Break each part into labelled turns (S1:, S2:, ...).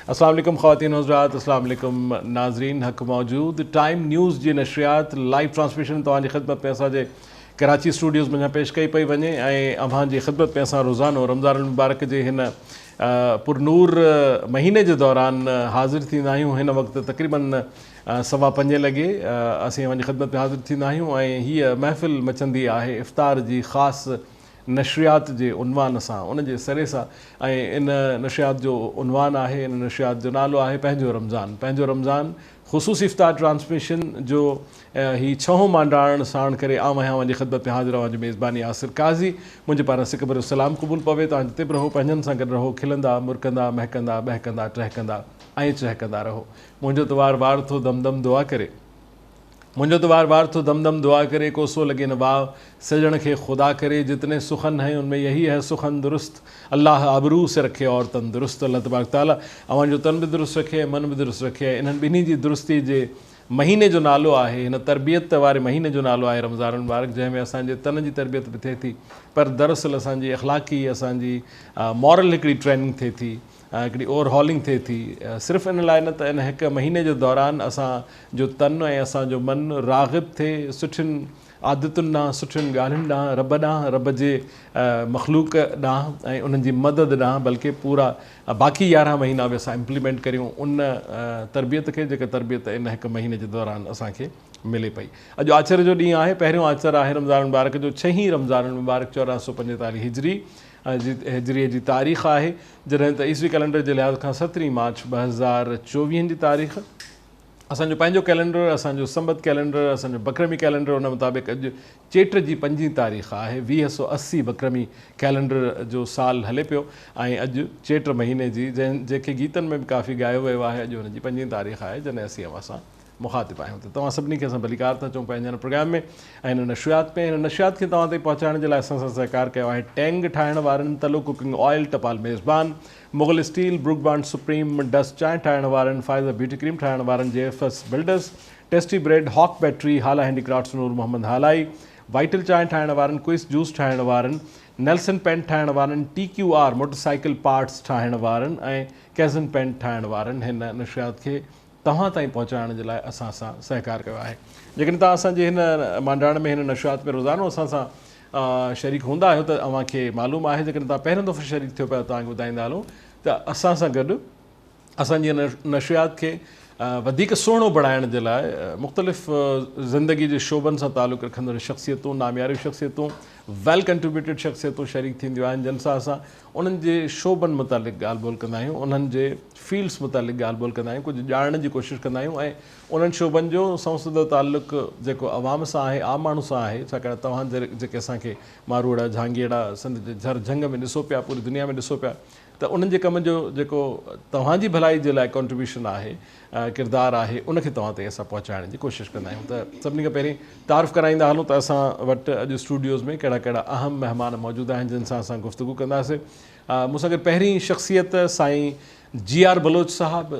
S1: السلام عليڪم خواتين و حضرات، السلام عليڪم ناظرين. حق موجود ٽائيم نيوز جي نشريات لائيو ٽرانسميشن توهان جي خدمت ۾ اسان جي ڪراچي اسٽوڊيوز منجهان پيش ڪئي پئي وڃي ۽ اوهان جي خدمت ۾ اسان روزانو رمضان المبارڪ جي هن پرنور مهيني جي دوران حاضر ٿيندا آهيون. هن وقت تقريبن 5:15 لڳي اسين اوهان جي خدمت ۾ حاضر ٿيندا آهيون ۽ هيء محفل مچندي آهي افطار جي خاص نشريات جي عنوان سان، ان جي سري سان، ۽ ان نشريات جو عنوان آهي، ان نشريات جو نالو آهي پنهنجو رمضان. پنهنجو رمضان خصوصي افطار ٽرانسميشن جو هي ڇهون مانڊاڻ ساڻ ڪري آئون آهيان اوهان جي خدمت ۾ حاضر. اوهان جو ميزبان ياسر قاضي. منهنجي پاران سڪ ڀريو سلام قبول پوي. توهان جتي به رهو پنهنجن سان گڏ رهو، کلندا، مرڪندا، مهڪندا، ٻهڪندا، ٽهڪندا ۽ چهڪندا رهو. منهنجو ته وار وار ٿو دم دم دعا ڪري. منهنجو ته وار وار ٿو دم دم دعا ڪري. ڪوسو لڳي نه واء سڄڻ کي خدا ڪري. جتني سخن هين ان ۾ يهي هي سخن درست. الله آبرو سي رکي اور تن درست. الله تبارڪ تعالي اوهان جو تن به درست رکي ۽ من به درست رکي ۽ انهن ٻنهي جي درستي جي مهيني جو نالو آهي، هن تربيت واري مهيني جو نالو آهي رمضان المبارڪ، جنهن ۾ اسان جي تن جي تربيت به ٿئي ٿي پر دراصل اسان جي اخلاقي، اسان جي مورل هڪڙي ٽريننگ ٿئي ٿي، هڪڙي اوور هالنگ ٿئي ٿي. صرف ان لاء نه ته ان هڪ مهيني جي دوران اسان جو تن ۽ اسان جو من راغب ٿئي سٺين عادتن ڏانهن، سٺين ڳالهين ڏانهن، رب ڏانهن، رب جي مخلوق ڏانهن ۽ انهن جي مدد ڏانهن، بلڪه پورا باقي 11 مهينا به اسان امپليمينٽ ڪريون ان تربيت کي جيڪا تربيت ان هڪ مهيني جي دوران اسان کي ملي پئي. اڄ آچر جو ڏينهن آهي، پهريون آچر آهي رمضان المبارڪ جو، ڇهين رمضان المبارڪ 1445 هجري هجريء جي تاريخ آهي، جڏهن ته عيسوي ڪئلينڊر جي لحاظ کان سترهين مارچ 2024 جي تاريخ. اسان جو پنهنجو ڪئلينڊر، اسان جو سنبت ڪئلينڊر، اسان جو بڪرمي ڪئلينڊر، ان مطابق اڄ چيٽ جي پنجين تاريخ آهي، 2080 بڪرمي ڪئلينڊر جو سال هلي پيو ۽ اڄ چيٽ مهيني جي، جنهن کي گيتن ۾ به ڪافي ڳايو ويو آهي، اڄ ان جي پنجين تاريخ آهي، جڏهن اسين اوهان سان مخاطب آهيون ته توهان سڀني کي اسان ڀليڪار ٿا چئون پنهنجي هن پروگرام ۾ ۽ هن نشريات ۾. هن نشريات کي توهان تائين پهچائڻ جي لاء اسان سان سهڪار ڪيو آهي ٽينگ ٺاهڻ وارن، تلو ڪوڪنگ آئل، ٽپال ميزبان، Mughal steel, Brooke Bond supreme, dust چانهه ٺاهڻ وارن، فائزه بيوٽي ڪريم ٺاهڻ وارن، J F S builders, tasty bread, Hawk battery, Hala handicrafts Noor Muhammad Halai, vital چانهه ٺاهڻ وارن، ڪوئس جوس ٺاهڻ وارن، نيلسن پينٽ ٺاهڻ وارن، T Q R motorcycle parts ٺاهڻ وارن ۽ ڪيزن پينٽ ٺاهڻ وارن هن نشريات کي توهان تائين پهچائڻ جي لاء اسان سان سهڪار ڪيو آهي. جيڪڏهن توهان اسان جي هن مانڊاڻ ۾ هن نشريات ۾ روزانو اسان سان شريڪ هوندا آهيو ته اوهان کي معلوم آهي، جيڪڏهن توهان پهريون دفعو شريڪ ٿيو پيا ته توهان کي ٻڌائيندا هلون ته اسان سان گڏ اسان جي هن نشريات کي وڌيڪ سهڻو بڻائڻ جي لاء مختلف زندگي جي شعبن سان تعلق رکندڙ شخصيتون، نامياريون شخصيتون، ويل ڪنٽريبيوٽيڊ شخصيتون شريڪ ٿينديون آهن، جن سان اسان انهن جي شعبن متعلق ڳالهه ٻولهه ڪندا آهيون، انهن جي فيلڊس متعلق ڳالهه ٻولهه ڪندا آهيون، ڪجهه ڄاڻڻ جي ڪوشش ڪندا آهيون ۽ انهن شعبن جو سنئون سڌو تعلق جيڪو عوام سان آهي، عام ماڻهو سان آهي، ڇاڪاڻ توهان جيڪي اسان کي ماروئڙا، جهانگيئڙا سنڌ جي جهر جهنگ ۾ ڏسو پيا، پوري دنيا ۾ ڏسو پيا ته انهن جي ڪم جو جيڪو توهان جي ڀلائي جي لاء ڪنٽريبيوشن آهي، ڪردار آهي، ان کي توهان تائين اسان پهچائڻ جي ڪوشش ڪندا آهيون ته سڀني کان پهرين تعارف ڪرائيندا هلون ته اسان وٽ اڄ اسٽوڊيوز ۾ ڪهڙا ڪهڙا اهم مهمان موجود آهن جن سان اسان گفتگو ڪنداسين. مون سان گڏ پهرين شخصيت سائين جي آر بلوچ صاحب،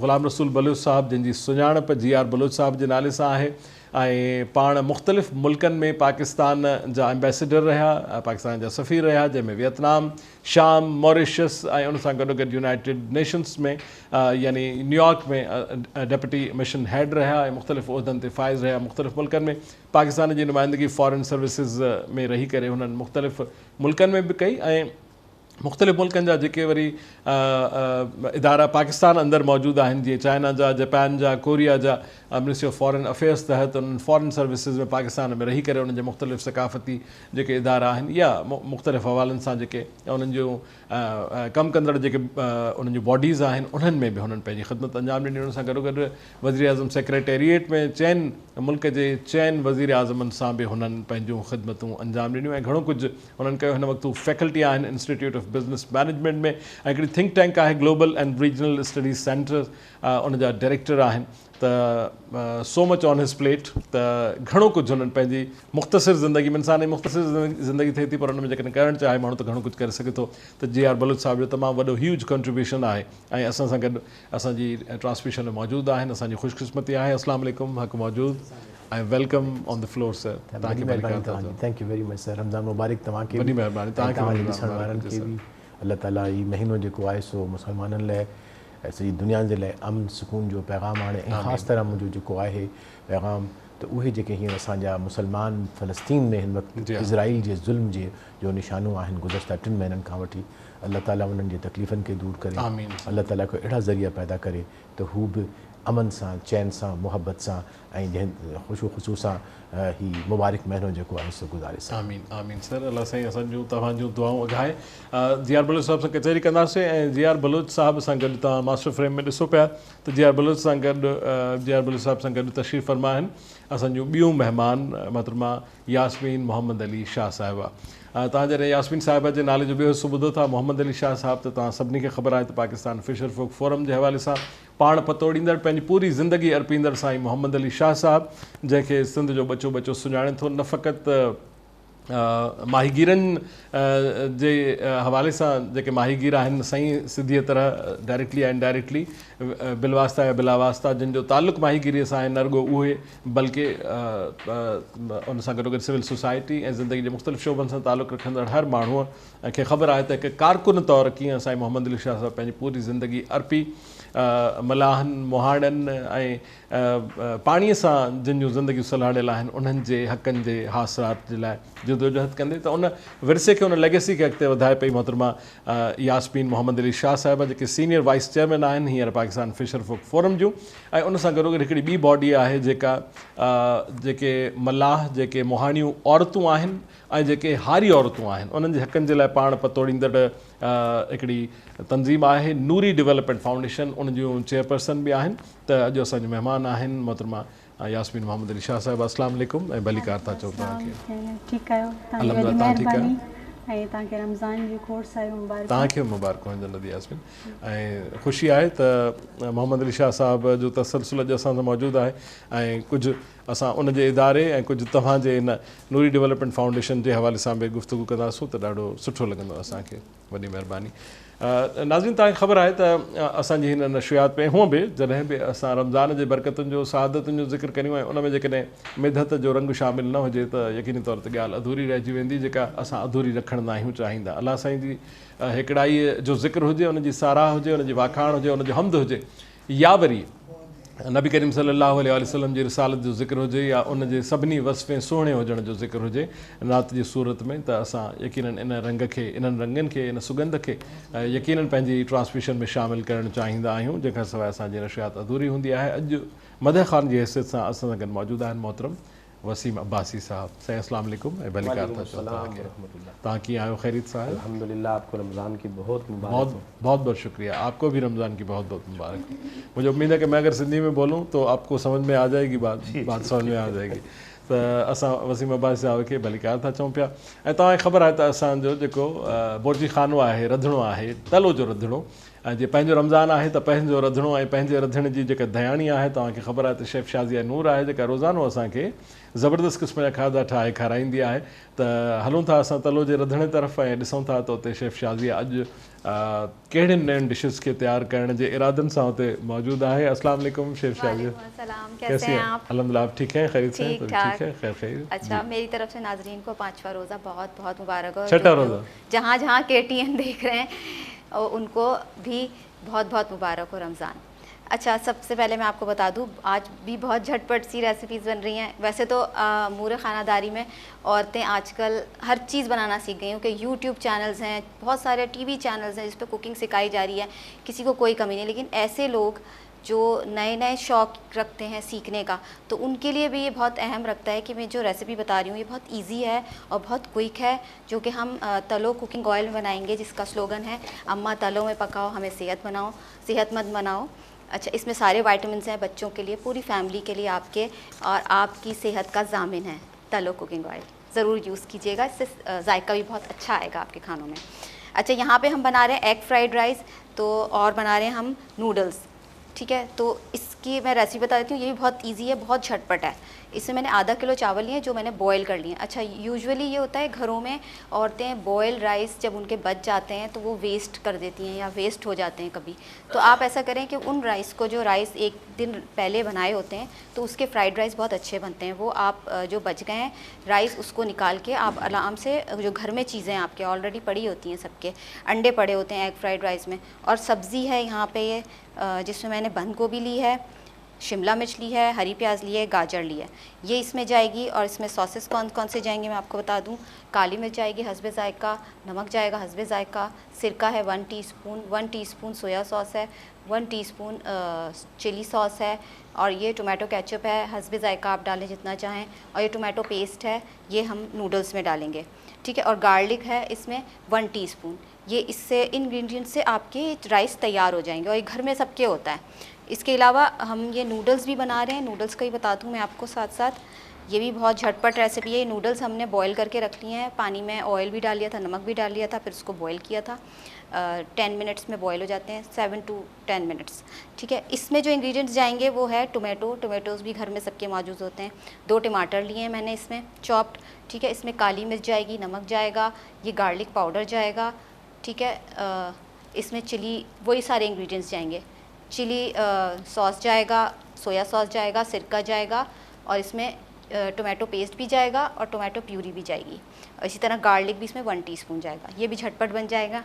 S1: غلام رسول بلوچ صاحب جن جي سڃاڻپ جي آر بلوچ صاحب جي نالي سان آهي ۽ پاڻ مختلف ملڪن ۾ پاڪستان جا ايمبيسيڊر رهيا، پاڪستان جا سفير رهيا جنهن ۾ ويتنام، شام، موريشس ۽ ان سان گڏوگڏ يونائيٽيڊ نيشنز ۾ يعني نيويارڪ ۾ ڊپٽي مشن هيڊ رهيا ۽ مختلف عهدن تي فائز رهيا. مختلف ملڪن ۾ پاڪستان جي نمائندگي فارن سروسز ۾ رهي ڪري هنن مختلف ملڪن ۾ به ڪئي ۽ مختلف ملڪن جا جيڪي وري ادارا پاڪستان اندر موجود آهن جيئن چائنا جا، جپان جا، ڪوريا جا منسٽري آف فارن افيئرس تحت انهن فارن سروسز ۾ پاڪستان ۾ رهي ڪري انهن جي مختلف ثقافتي جيڪي ادارا آهن يا مختلف حوالن سان جيڪي انهن جون ڪم ڪندڙ جيڪي انهن جون باڊيز آهن انهن ۾ به هنن پنهنجي خدمت انجام ڏني. ان سان گڏوگڏ وزيراعظم سيڪريٽريٽ ۾ چئن ملڪ جي چئن وزيراعظمن سان به هنن پنهنجون خدمتون انجام ڏنيون ۽ گهڻو ڪجهه هنن ڪيو. هن وقت هو فيڪلٽي آهن انسٽيٽيوٽ آف بزنس مئنيجمينٽ ۾ ۽ هڪڙي ٿنڪ ٽينڪ آهي global and regional studies centre ان جا ڊائريڪٽر آهن ته سو مچ آن his plate ته گهڻو ڪجهه هنن پنهنجي مختصر زندگي ۾ انسان جي مختصر زندگي ٿئي ٿي پر ان ۾ جيڪڏهن ڪرڻ چاهي ماڻهو ته گهڻو ڪجهه ڪري سگهي ٿو ته جي آر بلوچ صاحب جو تمام وڏو هيوج ڪنٽريبيوشن آهي ۽ اسان سان گڏ اسان جي ٽرانسميشن ۾ موجود آهن اسان جي خوش قسمتي آهي. اسلام عليڪم حق موجود ۽ welcome on the floor sir. توهان کي ڀليڪار ٿا چئون.
S2: Thank you very much sir. Ramzan مبارڪ توهان کي
S1: وڏي مهرباني
S2: توهان کي ۽ توهان جي ڏسڻ وارن کي به. الله تعالي هي مهينو جيڪو آهي سو مسلمانن لاء सॼी दुनिया जे लाइ अमन सुकून जो पैगाम आणे ऐं ख़ासि तरह मुंहिंजो जेको आहे पैगाम त उहे जेके हींअर असांजा मुसलमान फ़लस्तीन में हिन वक़्तु इज़राइल जे ज़ुल्म जे जो निशानो आहिनि गुज़श्ता 3 महीननि खां वठी, अलाह ताला उन्हनि जे तकलीफ़नि खे दूर करे, अलाह ताला को अहिड़ा ज़रिया पैदा करे त हू बि अमन सां, चैन सां, मुहबत सां ऐं जंहिं ख़ुशो ख़ुशू सां ही मुबारक महीनो जेको आहे सो गुज़ारे सघे।
S1: आमीन आमीन सर, अलाह साईं असांजूं तव्हांजूं दुआऊं अघाए। जी आर बलोच साहब सां कचहरी कंदासीं ऐं जी आर बलोच साहब सां गॾु तव्हां मास्टर फ्रेम में ॾिसो पिया त जी आर बलोच सां गॾु, जी आर बलोच साहब सां गॾु तशरीफ़ फरमा आहिनि असांजूं ॿियूं महिमान मोहतरमा यास्मीन मोहम्मद अली शाह साहिबा। तव्हां जॾहिं यास्मीन साहिबा जे नाले जो ॿियो हिसो ॿुधो था मोहम्मद अली शाह साहब, त तव्हां सभिनी खे ख़बर आहे त पाकिस्तान फिशर फोक फोरम जे हवाले सां पाण पतोड़ींदड़, पंहिंजी पूरी ज़िंदगी अर्पींदड़ साईं मोहम्मद अली शाह साहब, जंहिंखे सिंध जो बचो बचो सुञाणे थो, न फ़क़ति माहीगीरनि जे हवाले सां जेके माहीगीर आहिनि साईं सिधीअ तरह डायरेक्टली या इनडायरेक्टली बिलवास्ता या बिलावास्ता जिन जो तालुक़ु माहीगीरीअ सां आहे, न रुगो उहे बल्कि उन सां गॾोगॾु सिविल सोसाइटी ऐं ज़िंदगी जे मुख़्तलिफ़ शोबनि सां तालुक़ु रखंदड़ हर माण्हूअ खे ख़बर आहे त हिकु कारकुन तौर कीअं साईं मोहम्मद अली शाह साहब पंहिंजी पूरी ज़िंदगी अर्पी मलाहनि, मुहाणनि ऐं पाणीअ सां जिन जूं ज़िंदगियूं सलाड़ियल आहिनि उन्हनि जे हक़नि जे हासिलात जे लाइ जदोजहद कंदे त उन विरसे खे, उन लेगेसी खे अॻिते वधाए पई मोहतरमा यास्मीन मोहम्मद अली शाह साहिबा, जेके सीनियर वाइस चेयरमैन आहिनि हींअर पाकिस्तान फिशर फोक फोरम जूं। ऐं उन सां गॾोगॾु हिकिड़ी ॿी बॉडी आहे जेका जेके मलाह, जेके मुहाणियूं औरतूं आहिनि ऐं जेके हारी औरतूं आहिनि उन्हनि जे हक़नि जे लाइ पाण पतोड़ींदड़ हिकिड़ी तंज़ीम आहे नूरी डेवलपमेंट फाउंडेशन, उन जूं चेयरपर्सन बि आहिनि। त अॼु असांजो महिमान आहिनि मोहतरमा यास्मीन मोहम्मद अली शाह साहिब। अस्सलाम वालेकुम ऐं भलीकार था चऊं तव्हांखे।
S3: ठीकु आहियो?
S1: अल्हम्दुलिल्लाह, तव्हां ठीकु आहियो?
S3: ऐं तव्हांखे रमज़ान जी खोड़ सारी मुबारक।
S1: तव्हांखे मुबारकूं हुजनि नदी यास्मीन। ऐं ख़ुशी आहे त मोहम्मद अली शाह साहब जो तसलसुल अॼु असां सां मौजूदु आहे ऐं कुझु असां उन जे इदारे ऐं कुझु तव्हांजे इन नूरी डेवलपमेंट फाउंडेशन जे हवाले सां बि गुफ़्तगू कंदासूं त ॾाढो सुठो लॻंदो असांखे। वॾी महिरबानी। नाज़रीन, तव्हांखे ख़बर आहे त असांजी हिन नशियात में हूअं बि जॾहिं बि असां रमज़ान जे बरकतुनि जो, सआदतुनि जो ज़िक्र करियूं ऐं उन में जेकॾहिं मिदहत जो रंग शामिल न हुजे त यकीनी तौर ते ॻाल्हि अधूरी रहिजी वेंदी, जेका असां अधूरी रखणु न आहियूं चाहींदा। अलाह साईं जी हिकिड़ाईअ जो ज़िक्र हुजे, उनजी साराह हुजे, उनजी वाखाण हुजे, उनजो हम्द हुजे, या वरी नबी करीम सल्लल्लाहु अलैहि वसल्लम जी रिसालत जो ज़िक्र हुजे या उन जे सभिनी वस्फ़े सुहिणे हुजण जो ज़िक्र हुजे नात जी सूरत में, त असां यकीनन इन रंग खे, इन्हनि रंगनि खे, इन सुगंध खे यकीनन पंहिंजी ट्रांसमिशन में शामिल करणु चाहींदा आहियूं, जंहिंखां सवाइ असांजी नशियात अधूरी हूंदी आहे। अॼु मदह ख़ान जी हैसियत सां असां सां गॾु मौजूदु आहिनि मोहतरम वसीम अब्बासी साहब। साईं अस्सलाम वालेकुम ऐं भलीकार था चऊं तव्हांखे। तव्हां कीअं आहियो? ख़ैरियत सां आहियो?
S4: अल्हम्दुलिल्लाह। आपको रमज़ान की बहुत मुबारक।
S1: बहुत बहुत बहुत शुक्रिया, आपको भी रमज़ान की बहुत बहुत मुबारक। मुझे उम्मीद है कि मैं अगर सिंधी में बोलूँ तो आपको समझ में आ जाएगी, बात बात समझ में आ जाएगी। त असां वसीम अब्बासी साहब खे भलीकार था चऊं पिया। ऐं तव्हांखे ख़बर आहे त असांजो जेको बोर्ची खानो आहे, रंधणो आहे, तलो जो रंधणो, ऐं जे पंहिंजो रमज़ान आहे त पंहिंजो रंधणो ऐं पंहिंजे रंधण जी जेका दयाणी आहे, तव्हांखे ख़बर आहे त शेफ़ शाज़िया नूर आहे, जेका रोज़ानो असांखे ज़बरदस्त क़िस्म जा खाधा ठाहे खाराईंदी आहे। त हलूं था असां तलो जे रंधणे तरफ़ ऐं ॾिसूं था त उते शेफ़ शाज़िया अॼु कहिड़ियुनि नयुनि डिशेस खे तयारु करण जे इरादनि सां उते मौजूदु आहे। अस्सलाम वालेकुम शेफ़ शाज़िया,
S5: कैसे हैं आप?
S1: अल्हम्दुलिल्लाह, आप ठीक हैं? खैरियत से हैं?
S5: ठीक ठाक।
S1: ठीक है, खैर खैर।
S5: अच्छा, मेरी तरफ से नाजरीन को 5वां रोज़ा बहुत बहुत मुबारक हो।
S1: छठा रोज़ा
S5: जहाँ जहाँ KTN देख रहे हैं और उनको भी बहुत बहुत मुबारक हो रमज़ान। अच्छा, सबसे पहले मैं आपको बता दूं, आज भी बहुत झटपट सी रेसिपीज़ बन रही हैं। वैसे तो मूर खानादारी में औरतें आजकल हर चीज़ बनाना सीख गई हैं, क्योंकि यूट्यूब चैनल्स हैं, बहुत सारे टीवी चैनल्स हैं जिस पर कुकिंग सिखाई जा रही है, किसी को कोई कमी नहीं। लेकिन ऐसे लोग जो नए नए शौक़ रखते हैं सीखने का, तो उनके लिए भी ये बहुत अहम रखता है कि मैं जो रेसिपी बता रही हूँ ये बहुत इजी है और बहुत क्विक है, जो कि हम तलो कुकिंग ऑयल में बनाएंगे, जिसका स्लोगन है अम्मा तलो में पकाओ हमें सेहत बनाओ, सेहतमंद बनाओ। अच्छा, इसमें सारे विटामिन्स हैं बच्चों के लिए, पूरी फैमिली के लिए आपके, और आपकी सेहत का जामिन है तलो कुकिंग ऑयल। ज़रूर यूज़ कीजिएगा, इससे जायका भी बहुत अच्छा आएगा आपके खानों में। अच्छा, यहाँ पर हम बना रहे हैं एग फ्राइड राइस, तो और बना रहे हैं हम नूडल्स। ठीक है, तो इसकी मैं रेसिपी बता देती हूँ, ये भी बहुत इजी है, बहुत झटपट है। इसमें मैंने आधा किलो चावल लिए जो मैंने बॉयल कर लिए। अच्छा, यूजुअली ये होता है घरों में औरतें बॉयल राइस जब उनके बच जाते हैं तो वो वेस्ट कर देती हैं या वेस्ट हो जाते हैं कभी, तो आप ऐसा करें कि उन राइस को, जो राइस एक दिन पहले बनाए होते हैं, तो उसके फ्राइड राइस बहुत अच्छे बनते हैं। वो आप जो बच गए हैं राइस उसको निकाल के आप आराम से, जो घर में चीज़ें आपके ऑलरेडी पड़ी होती हैं, सबके अंडे पड़े होते हैं एग फ्राइड राइस में, और सब्ज़ी है यहाँ पर, ये जिसमें मैंने बंद गोभी ली है, शिमला मिर्च ली है, हरी प्याज ली है, गाजर ली है, ये इसमें जाएगी। और इसमें सॉसेस कौन कौन से जाएंगे मैं आपको बता दूं। काली मिर्च जाएगी हस्बे ज़ायका, नमक जाएगा हस्बे ज़ायका, सिरका है 1 टीस्पून, 1 टीस्पून सोया सॉस है, 1 टीस्पून चिली सॉस है, और ये टोमेटो केचप है, हस्बे ज़ायका आप डालें जितना चाहें, और ये टोमेटो पेस्ट है, ये हम नूडल्स में डालेंगे, ठीक है। और गार्लिक है इसमें 1 टीस्पून। ये इससे इन्ग्रीडियंट से आपके राइस तैयार हो जाएंगे और ये घर में सबके होता है। इसके अलावा हम ये नूडल्स भी बना रहे हैं, नूडल्स का ही बता दूँ मैं आपको साथ साथ। ये भी बहुत झटपट रेसिपी है। ये नूडल्स हमने बॉईल करके रख लिए हैं, पानी में ऑयल भी डाल लिया था, नमक भी डाल लिया था, फिर उसको बॉईल किया था। 10 मिनट्स में बॉईल हो जाते हैं, 7 to 10 minutes, ठीक है। इसमें जो इंग्रेडिएंट्स जाएंगे वो है टोमेटो, टोमेटोज़ भी घर में सबके मौजूद होते हैं। 2 टमाटर लिए हैं मैंने इसमें चॉप्ड, ठीक है। इसमें काली मिर्च जाएगी, नमक जाएगा, ये गार्लिक पाउडर जाएगा, ठीक है। इसमें चिली, वही सारे इंग्रेडिएंट्स जाएंगे, चिली सॉस जाएगा, सोया सॉस जाएगा, सिरका जाएगा, और इसमें टोमेटो पेस्ट भी जाएगा और टोमेटो प्यूरी भी जाएगी। और इसी तरह गार्लिक भी इसमें 1 टीस्पून जाएगा। ये भी झटपट बन जाएगा,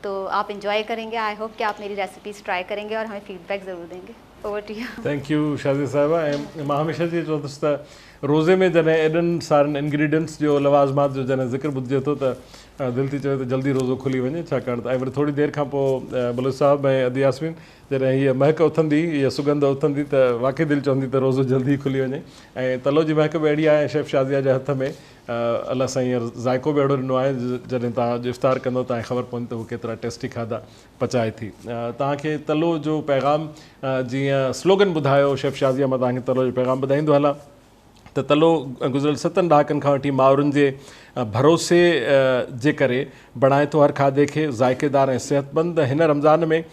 S5: तो आप इंजॉय करेंगे। I hope कि आप मेरी रेसिपीज़ ट्राई करेंगे और हमें फीडबैक ज़रूर देंगे। Over to you.
S1: Thank you Shazia साहिबा। ऐं मां हमेशह जी चवंदुसि त रोज़े में जॾहिं एॾनि सारनि इन्ग्रीडियंट्स जो लवाज़मात जो जॾहिं ज़िक्र ॿुधिजे थो त दिलि थी चवे त जल्दी रोज़ो खुली वञे, छाकाणि त ऐं वरी थोरी देरि खां पोइ बलोच साहिबु ऐं अदी यास्मीन जॾहिं हीअ महक उथंदी, हीअ सुगंध उथंदी त वाकई दिलि चवंदी त रोज़ो जल्दी खुली वञे। ऐं तलो जी महक बि अहिड़ी आहे, शेफ़ शाज़िया जे हथ में अलाह साईं हींअर ज़ाइको बि अहिड़ो ॾिनो आहे, जॾहिं तव्हां इफ़्तार कंदव तव्हांखे ख़बर पवंदी त हू केतिरा टेस्टी खाधा पचाए थी। तव्हांखे तलो जो पैगाम जीअं स्लोगन ॿुधायो शेफ़ शाज़िया, मां तव्हांखे तलो जो पैगाम ॿुधाईंदो हलां त तलो गुज़िरियल 7 ॾहाकनि खां वठी माहिरुनि जे भरोसे जे करे बणाए थो हर खाधे खे ज़ाइकेदार ऐं सिहतमंद। हिन रमज़ान में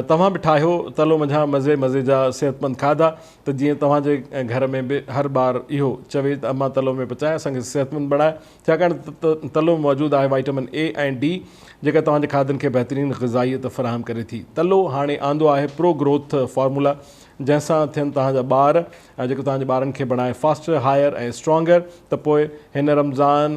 S1: तव्हां बि ठाहियो तलो मंझां मज़े मज़े जा सिहतमंद खाधा, त जीअं तव्हांजे घर में बि हर ॿार इहो चवे त अम्मा तलो में पचाए असांखे सिहतमंद बणाए, छाकाणि त तलो में मौजूदु आहे वाइटामिन ए ऐं डी, जेका तव्हांजे खाधनि खे बहितरीन ग़िज़ाइयत फराहम करे थी। तलो हाणे आंदो आहे प्रो ग्रोथ फार्मूला, जंहिंसां थियनि तव्हांजा ॿार, जेको तव्हांजे ॿारनि खे बणाए फास्टर, हायर ऐं स्ट्रॉन्गर। त पोइ हिन रमज़ान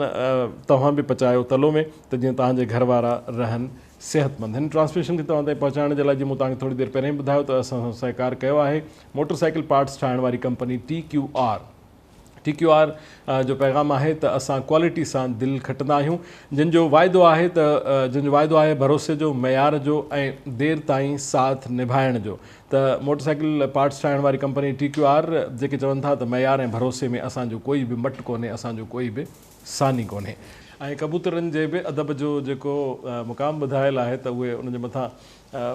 S1: तव्हां बि पचायो तलो में, त जीअं तव्हांजे घर वारा रहनि सिहतमंद। हिन ट्रांसमिशन खे तव्हां ताईं पहुचाइण जे लाइ जीअं मूं तव्हांखे थोरी देरि पहिरियों ॿुधायो त असां सां सहकार कयो आहे मोटरसाइकिल पार्ट्स ठाहिण वारी कंपनी TQR। TQR जो पैगाम आहे त असां क्वालिटी सां दिलि खटंदा आहियूं, जिन जो वाइदो आहे त जिन जो वाइदो आहे भरोसे जो, मयार जो ऐं देरि ताईं साथ निभाइण जो। त मोटरसाइकिल पार्ट्स ठाहिण वारी कंपनी TQR जेके चवनि था त मयार ऐं भरोसे में असांजो कोई बि मटि कोन्हे, असांजो कोई बि सानी कोन्हे। ऐं कबूतरनि जे बि अदब जो जेको मुक़ाम ॿुधायल आहे त उहे उनजे मथां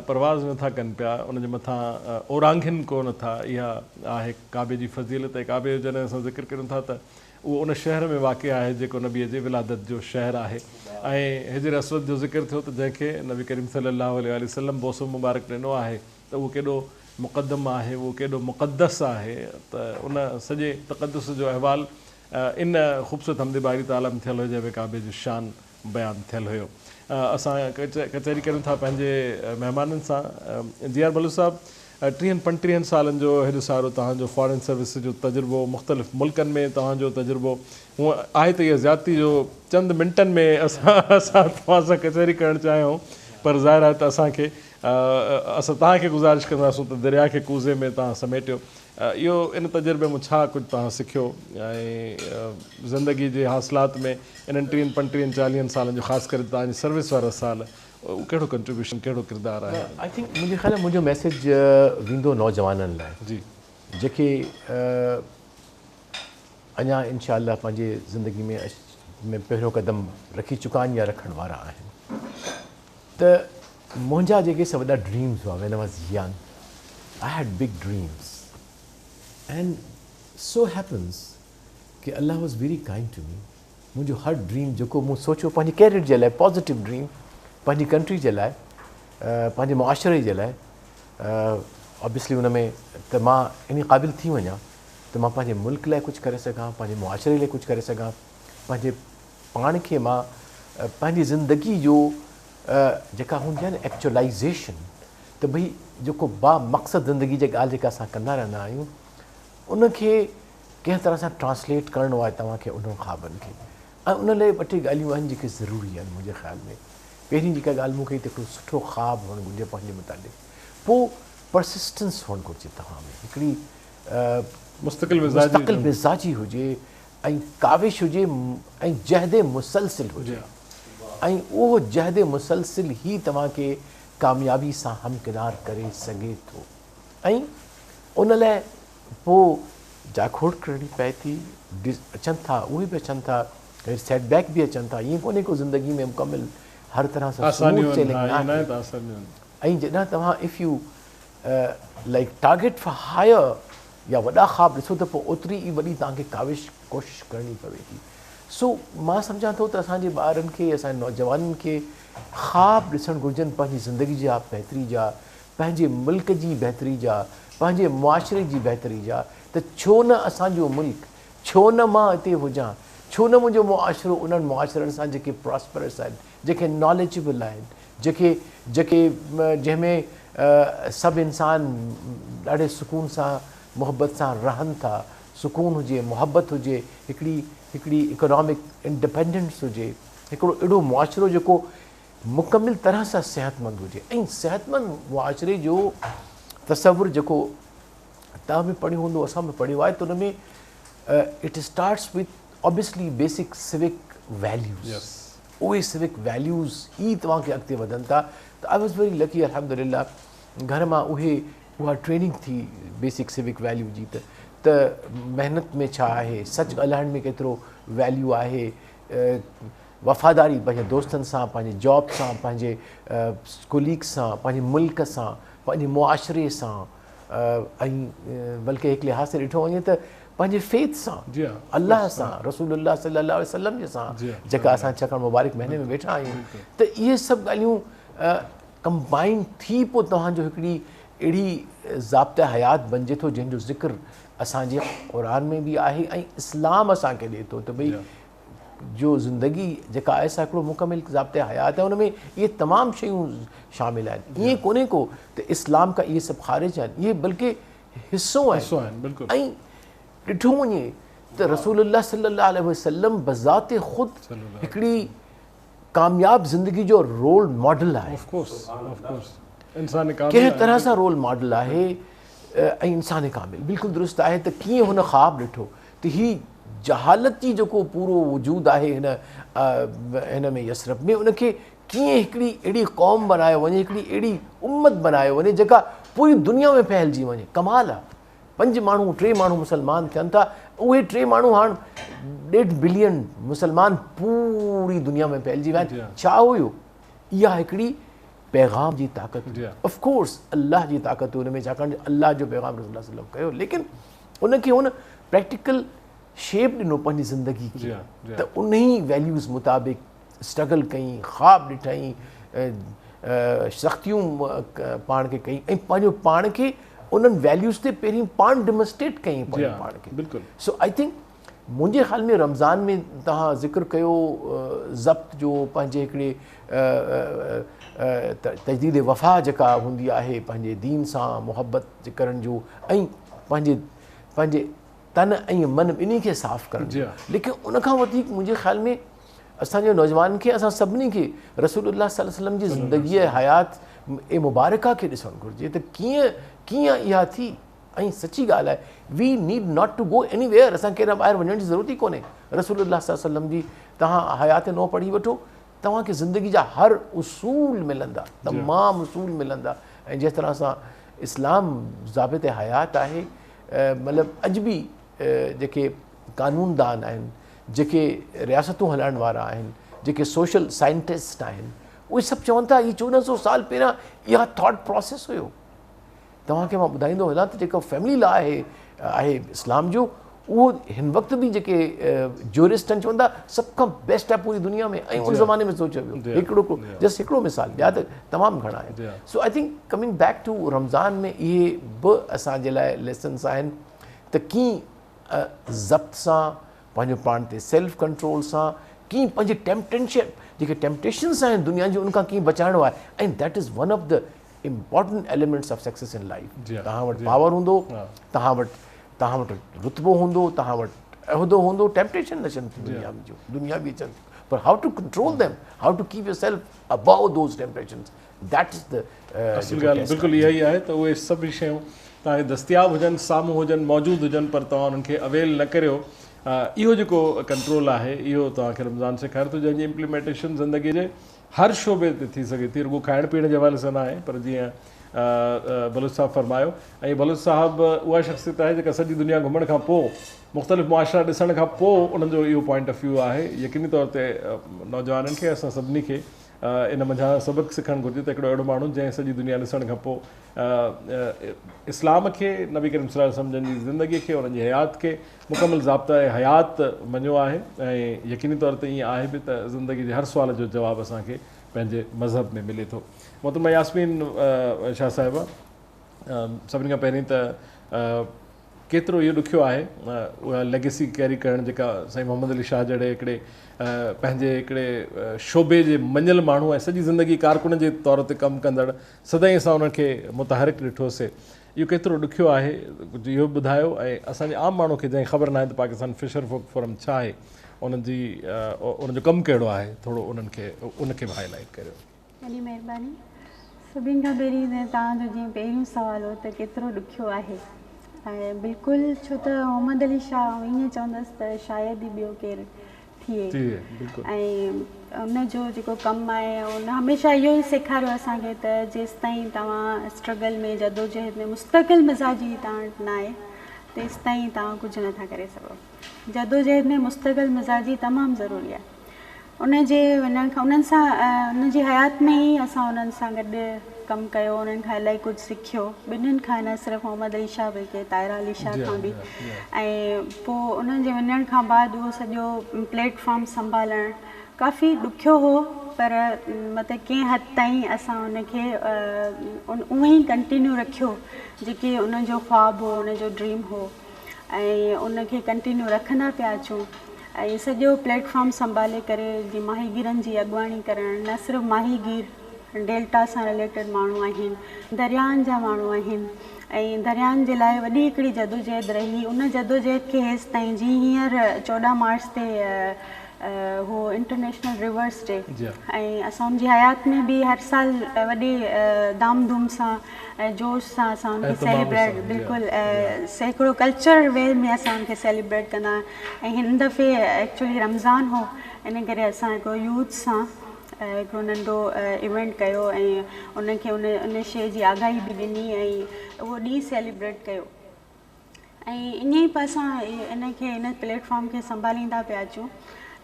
S1: परवाज़ नथा कनि पिया, उनजे मथां ओरांघिनि कोन था। इहा आहे काबे जी फ़ज़ीलत। ऐं काबे जो जॾहिं असां ज़िक्र करूँ था त उहो उन शहर में वाक़ आहे जेको नबीअ जे विलादत जो शहर आहे। ऐं हिजर असवद जो ज़िक्र थियो त जंहिंखे नबी करीम सल्लल्लाहु अलैहि वसल्लम बोसो मुबारक ॾिनो आहे त उहो केॾो मुक़दम आहे, उहो केॾो मुक़दस आहे। त उन सॼे तक़दुस जो अहिवाल इन ख़ूबसूरत हमदे बारी ताला में थियल हुयो, जंहिंमें काबे जो शान बयानु थियल हुयो। असां कचहरी करूँ था पंहिंजे महिमाननि सां। जी आर बलोच साहिबु, 30-35 सालनि जो हेॾो सारो तव्हांजो फॉरेन सर्विस जो तजुर्बो, मुख़्तलिफ़ मुल्कनि में तव्हांजो तजुर्बो, हूअं आहे त इहा ज़्यादती जो चंद मिंटनि में असां तव्हां सां कचहरी करणु चाहियूं, पर ज़ाहिर आहे त असांखे असां तव्हांखे गुज़ारिश कंदासूं त दरिया खे कूज़े में तव्हां समेटियो। इहो इन तजुर्बे मां छा कुझु तव्हां सिखियो ऐं ज़िंदगी जे हासिलात में इन्हनि 30-35, 40 सालनि जो, ख़ासि करे तव्हांजी सर्विस वारा साल, कहिड़ो कंट्रीब्यूशन, कहिड़ो किरदारु आहे?
S2: I think मुंहिंजे ख़्याल में मुंहिंजो मैसेज वेंदो नौजवाननि लाइ
S1: जी,
S2: जेके अञा इनशा पंहिंजी ज़िंदगी में पहिरियों क़दम रखी चुका आहिनि या रखण वारा आहिनि। त मुंहिंजा जेके सभु वॾा ड्रीम्स हुआ when I was young, I had big dreams and so happens कि Allah was very kind to me. मुंहिंजो हर ड्रीम जेको मूं सोचियो पंहिंजे कैरियर जे लाइ, पॉज़िटिव ड्रीम पंहिंजी कंट्री जे लाइ, पंहिंजे मुआशरे जे लाइ, ऑब्वियसली हुन में त मां इन क़ाबिल थी वञां त मां पंहिंजे मुल्क लाइ कुझु करे सघां, पंहिंजे मुआशरे लाइ कुझु करे सघां, पंहिंजे पाण खे मां पंहिंजी ज़िंदगी जो जेका हूंदी आहे न एक्चुअलाइज़ेशन, त भई जेको बा मक़सदु ज़िंदगी जी ॻाल्हि जेका असां कंदा रहंदा आहियूं उनखे कंहिं तरह सां ट्रांसलेट करिणो आहे तव्हांखे उन्हनि ख़्वाबनि खे। ऐं उन लाइ ॿ टे ॻाल्हियूं आहिनि जेके ज़रूरी आहिनि मुंहिंजे ख़्याल में। पहिरीं जेका ॻाल्हि मूंखे त हिकिड़ो सुठो ख़्वाब हुअणु घुरिजे पंहिंजे मुतालिक़, पोइ परसिस्टेंस हुअणु घुरिजे तव्हां में, हिकिड़ी
S1: मुस्तक़िल
S2: मिज़ाजी हुजे ऐं काविश हुजे ऐं जहद मुसलसिल हुजे, ऐं उहो जहद मुसलसिल ई तव्हांखे कामयाबी सां हमकिनार करे सघे थो। ऐं उन लाइ पोइ जाखोड़ करणी पए थी, अचनि था उहे बि अचनि था, सेटबैक बि अचनि था, ईअं कोन्हे को ज़िंदगी में मुकमिल हर तरह सां स्मूथ सेलिंग न आहे। ऐं जॾहिं तव्हां if you like target for higher या वॾा ख़्वाब ॾिसो त पोइ ओतिरी ई वॾी तव्हांखे काविश कोशिशि करणी पवे थी। सो मां सम्झां थो त असांजे ॿारनि खे, असांजे नौजवाननि खे ख़्वाब ॾिसणु घुरिजनि पंहिंजी ज़िंदगी जा बहितरी जा, पंहिंजे मुल्क जी बहितरी जा, पंहिंजे मुआशिरे जी बहितरी जा, त छो न असांजो मुल्क, छो न मां हिते हुजां, छो न मुंहिंजो मुआशिरो उन्हनि मुआशिरनि सां जेके प्रॉस्परस आहिनि, जेके नॉलेजेबल आहिनि, जेके जेके जंहिंमें सभु इंसान ॾाढे सुकून सां मोहबत सां रहनि था, सुकून हुजे, मोहबत हुजे, हिकिड़ी हिकिड़ी इकोनॉमिक इंडिपेंडेंस हुजे, हिकिड़ो अहिड़ो मुआशिरो जेको मुकमिल तरह सां सिहतमंद हुजे। ऐं सिहतमंद मुआशिरे जो तसवुर जेको तव्हां बि पढ़ियो हूंदो, असां बि पढ़ियो आहे, त हुन में it starts with obviously basic civic values. उहे सिविक वैल्यूज़ ई तव्हांखे अॻिते वधनि था। त I was very lucky अल्हम्दुलिल्लाह, घर मां उहे उहा ट्रेनिंग थी बेसिक सिविक वैल्यू जी, त त महिनत में छा आहे, सच ॻाल्हाइण में केतिरो वैल्यू आहे, वफ़ादारी पंहिंजे दोस्तनि सां, पंहिंजे जॉब सां, पंहिंजे कोलीग सां, पंहिंजे मुल्क सां, पंहिंजे मुआशिरे सां, ऐं बल्कि हिकु लिहाज़ से ॾिठो वञे त पंहिंजे फेथ सां, अल्लाह सां, रसूलुल्लाह सल्लल्लाहु अलैहि वसल्लम जे सां, जेका असां छाकाणि मुबारक महीने में वेठा आहियूं, त इहे सभु ॻाल्हियूं कंबाइन थी पोइ तव्हांजो हिकिड़ी अहिड़ी ज़ाब्ता हयात बणिजे थो जंहिंजो ज़िक्र असांजे क़ुर में बि आहे ऐं इस्लाम असांखे ॾिए थो त भई जो ज़िंदगी जेका आहे सा हिकिड़ो मुकमिल ज़ाब्ता हयात आहे, हुन में इहे तमामु शयूं शामिल आहिनि। ईअं कोन्हे को त इस्लाम खां इहे सभु ख़ारिज आहिनि, इहे बल्कि हिसो आहिनि। ऐं ॾिठो वञे त रसूलुल्लाह सल्लल्लाहु अलैहि वसल्लम बज़ात ख़ुदि हिकिड़ी कामयाब ज़िंदगी जो रोल मॉडल आहे, कंहिं तरह सां रोल मॉडल आहे ऐं इंसान कामिल। बिल्कुलु दुरुस्त आहे त कीअं हुन ख़्वाब ॾिठो त ही जहालत जी जेको पूरो वजूद आहे हिन हिन में यसरब में, उनखे कीअं हिकिड़ी अहिड़ी क़ौम बनायो वञे, हिकिड़ी अहिड़ी उम्मत बनायो वञे जेका पूरी दुनिया में फैलिजी वञे। कमाल आहे, पंज माण्हू टे माण्हू मुसलमान थियनि था, उहे टे माण्हू हाणे 1.5 बिलियन मुसलमान पूरी दुनिया में फैलिजी विया आहिनि। छा हुयो? इहा हिकिड़ी पैगाम जी ताक़त, ऑफ कोर्स अल्लाह जी ताक़त हुन में, छाकाणि अल्लाह जो पैगाम रसूलुल्लाह सल्लल्लाहु अलैहि वसल्लम कयो, लेकिन उनखे हुन प्रैक्टिकल शेप ॾिनो पंहिंजी ज़िंदगी खे, त उन ई वैल्यूज़ मुताबिक़ स्ट्रगल कई, ख़्वाब ॾिठई, सख़्तियूं पाण खे कई ऐं पंहिंजो पाण खे उन्हनि वैल्यूज़ ते पहिरीं पाण डेमॉन्स्ट्रेट कई पंहिंजे पाण खे।
S1: बिल्कुलु।
S2: सो I think मुंहिंजे ख़्याल में रमज़ान में तव्हां ज़िक्र कयो ज़ब्त जो, पंहिंजे हिकिड़े तजदीद वफ़ा जेका हूंदी आहे पंहिंजे दीन सां मोहबत करण जो ऐं पंहिंजे पंहिंजे तन ऐं मन ॿिन्ही खे साफ़ करण जो, लेकिन उन खां वधीक मुंहिंजे ख़्याल में असांजे नौजवान खे, असां सभिनी खे रसूलुल्लाह सल्लल्लाहु अलैहि वसल्लम जी ज़िंदगीअ हयात ए मुबारका खे ॾिसणु घुरिजे त कीअं कीअं इहा थी। ऐं सची ॻाल्हि आहे, we need not to go anywhere, असांखे केॾां ॿाहिरि वञण जी ज़रूरत ई कोन्हे। रसूलुल्लाह सल्लल्लाहु अलैहि वसल्लम जी तव्हां हयात नो पढ़ी वठो, तव्हांखे ज़िंदगी जा हर उसूल मिलंदा, तमामु उसूल मिलंदा। ऐं जंहिं तरह सां इस्लाम ज़ाबित हयात आहे, मतिलबु अॼु बि जेके कानूनदान आहिनि, जेके रियासतूं हलाइण वारा आहिनि, जेके सोशल साइंटिस्ट आहिनि, उहे सभु चवनि था इहे 1400 साल पहिरियां इहा थॉट प्रोसेस हुयो। तव्हांखे मां ॿुधाईंदो हलां त जेको फैमिली लॉ आहे आहे इस्लाम जो, उहो हिन वक़्तु बि जेके जूरिस्ट आहिनि चवनि था सभ खां बेस्ट आहे पूरी दुनिया में, ऐं उन ज़माने में सोचियो वियो। हिकिड़ो जस्ट हिकिड़ो मिसाल, ॿिया त तमामु घणा आहिनि। So I think coming back to Ramzan में इहे बि असांजे लाइ लेसन्स आहिनि त कीअं ज़ब्त सां पंहिंजो पाण ते सेल्फ कंट्रोल सां कीअं पंहिंजे टेम्पटेशन जेके टेम्पटेशन्स आहिनि दुनिया जी उन खां कीअं बचाइणो आहे। ऐं that is one of the important elements of success in life. तव्हां वटि पावर हूंदो, तव्हां वटि रुतबो हूंदो, तव्हां वटि अहदो हूंदो, टेम्पटेशन न अचनि थियूं दुनिया में, दुनिया बि अचनि थियूं, पर how to control them, how to keep yourself above those temptations, that is the
S1: اصل ڳالهه بلڪل اها ئي آهي ته اهي سڀ شيون توهان کي دستياب هجن، سامهون هجن، موجود هجن پر توهان انهن کي اويل نه ڪريو. اهو جيڪو ڪنٽرول آهي اهو توهان کي رمضان سيکاري ٿو جنهن جي امپليمينٽيشن زندگي جي هر شعبي تي ٿي سگهي ٿي، رڳو کائڻ پيئڻ جي حوالي سان ناهي پر جيئن بلوچ صاحب فرمايو ۽ بلوچ صاحب اها شخصيت آهي جيڪا سڄي دنيا گهمڻ کان پوء مختلف معاشرا ڏسڻ کان پوء انهن جو اهو پوائنٽ آف ويو آهي. يقيني طور تي نوجوانن کي اسان سڀني کي ان منجهان سبق سکڻ گهرجي ته هڪڙو اهڙو ماڻهو جنهن سڄي دنيا ڏسڻ کان پوء اسلام کي، نبي ڪريم صلي الله عليه وسلم جن جي زندگي کي، انهن جي حيات کي مڪمل ضابطه حيات مڃيو آهي ۽ يقيني طور تي ائين آهي به ته زندگي جي هر سوال جو جواب اسان کي پنهنجي مذهب ۾ ملي ٿو. محترمه ياسمين شاهه صاحبه سڀني کان پهرين ته ڪيترو اهو ڏکيو آهي اها ليگيسي ڪيري ڪرڻ جيڪا سائين محمد علي شاهه جهڙي هڪڙي پنهنجي هڪڙي شعبي جي مڃيل ماڻهو ۽ سڄي زندگي ڪارڪن جي طور تي ڪم ڪندڙ سدائين اسان انهن کي متحرڪ ڏٺوسي اهو ڪيترو ڏکيو آهي ڪجهه اهو به ٻڌايو ۽ اسان جي عام ماڻهو کي جنهن کي خبر ناهي ته پاڪستان فشر فوڪ فورم ڇا آهي انهن جي ان جو ڪم ڪهڙو آهي ٿورو انهن کي ان کي به هائي لائيٽ ڪريو.
S3: وڏي مهرباني. سڀني کان پهرين ته توهان جو جيئن پهريون سوال هو ته ڪيترو ڏکيو آهي ۽ بلڪل ڇو ته محمد علي شاهه آئون ائين چوندس ته شايد ئي ٻيو ڪير ٿئي ۽ ان جو جيڪو ڪم آهي ان هميشه اهو ئي سيکاريو اسان کي ته جيستائين توهان اسٽرگل ۾ جدوجهد ۾ مستقل مزاجي توهان وٽ نه آهي تيستائين توهان ڪجهه نٿا ڪري سگهو. جدوجهد ۾ مستقل مزاجي تمام ضروري آهي. ان جي وڃڻ کان انهن سان ان جي حيات ۾ ئي اسان انهن سان گڏ ڪم ڪيو انهن کان الاهي ڪجهه سکيو ٻنهين کان نه صرف محمد علي شاهه بلڪه طاهره علي شاهه کان به ۽ پوء انهن جي وڃڻ کان بعد اهو سڄو پليٽ فارم سنڀالڻ ڪافي ڏکيو هو پر مطلب ڪنهن حد تائين اسان ان کي اونئن ئي ڪنٽينيو رکيو جيڪي ان جو خواب هو ان جو ڊريم هو ۽ ان کي ڪنٽينيو رکندا پيا اچون ۽ سڄو پليٽ فارم سنڀالي ڪري جي ماهيگيرن جي اڳواڻي ڪرڻ نه صرف ماهيگير ڊيلٽا سان رليٽيڊ ماڻهو آهن دريائن جا ماڻهو آهن ۽ دريائن جي لاء وڏي هڪڙي جدوجهد رهي ان جدوجهد کي هيستائين جي هينئر 14 مارچ تي هو انٽرنيشنل ريورس ڊي ۽ اسان ان جي حيات ۾ به هر سال وڏي ڌام ڌوم سان ۽ جوش سان اسان ان کي سيليبريٽ بلڪل هڪڙو ڪلچر وي ۾ اسان ان کي سيليبريٽ ڪندا ۽ هن دفعي ايڪچولي رمضان هو ان ڪري اسان هڪڙو يوٿ سان هڪڙو ننڍو ايونٽ ڪيو ۽ ان کي ان ان شي جي آگاهي به ڏني ۽ اهو ڏينهن سيليبريٽ ڪيو. ۽ ائين ئي اسان ان کي ان پليٽ فارم کي سنڀاليندا پيا اچون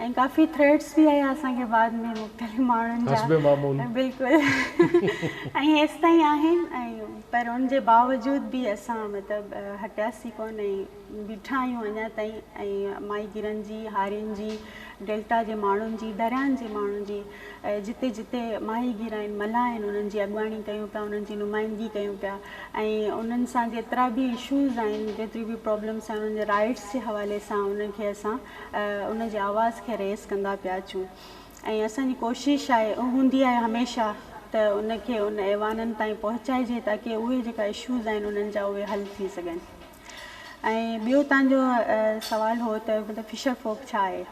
S3: ۽ ڪافي ٿريٽس به آيا اسان کي بعد ۾ مختلف ماڻهن جا
S1: حسب معمول
S3: بلڪل ۽ هيستائين آهن ۽ پر ان جي باوجود به اسان مطلب هٽياسين ڪونه ۽ بيٺا آهيون اڃا تائين ۽ ماهيگيرن جي هارين جي ڊيلٽا جي ماڻهن جي دريائن جي ماڻهن جي جتي جتي ماهيگير آهن، ملاح آهن انهن جي اڳواڻي ڪيون پيا، انهن جي نمائندگي ڪيون پيا ۽ انهن سان جيترا به اشوز آهن، جيتريون به پرابلمس آهن انهن جي رائيٽس جي حوالي سان انهن کي اسان ان جي آواز کي ريز ڪندا پيا اچون ۽ اسان جي ڪوشش آهي هوندي آهي هميشه ته ان کي ان ايوانن تائين پهچائجي تاڪه اهي جيڪا اشوز آهن انهن جا اهي حل ٿي سگهن ۽ ٻيو توهان جو سوال هو ته مطلب فشر فوڪ ڇا آهي؟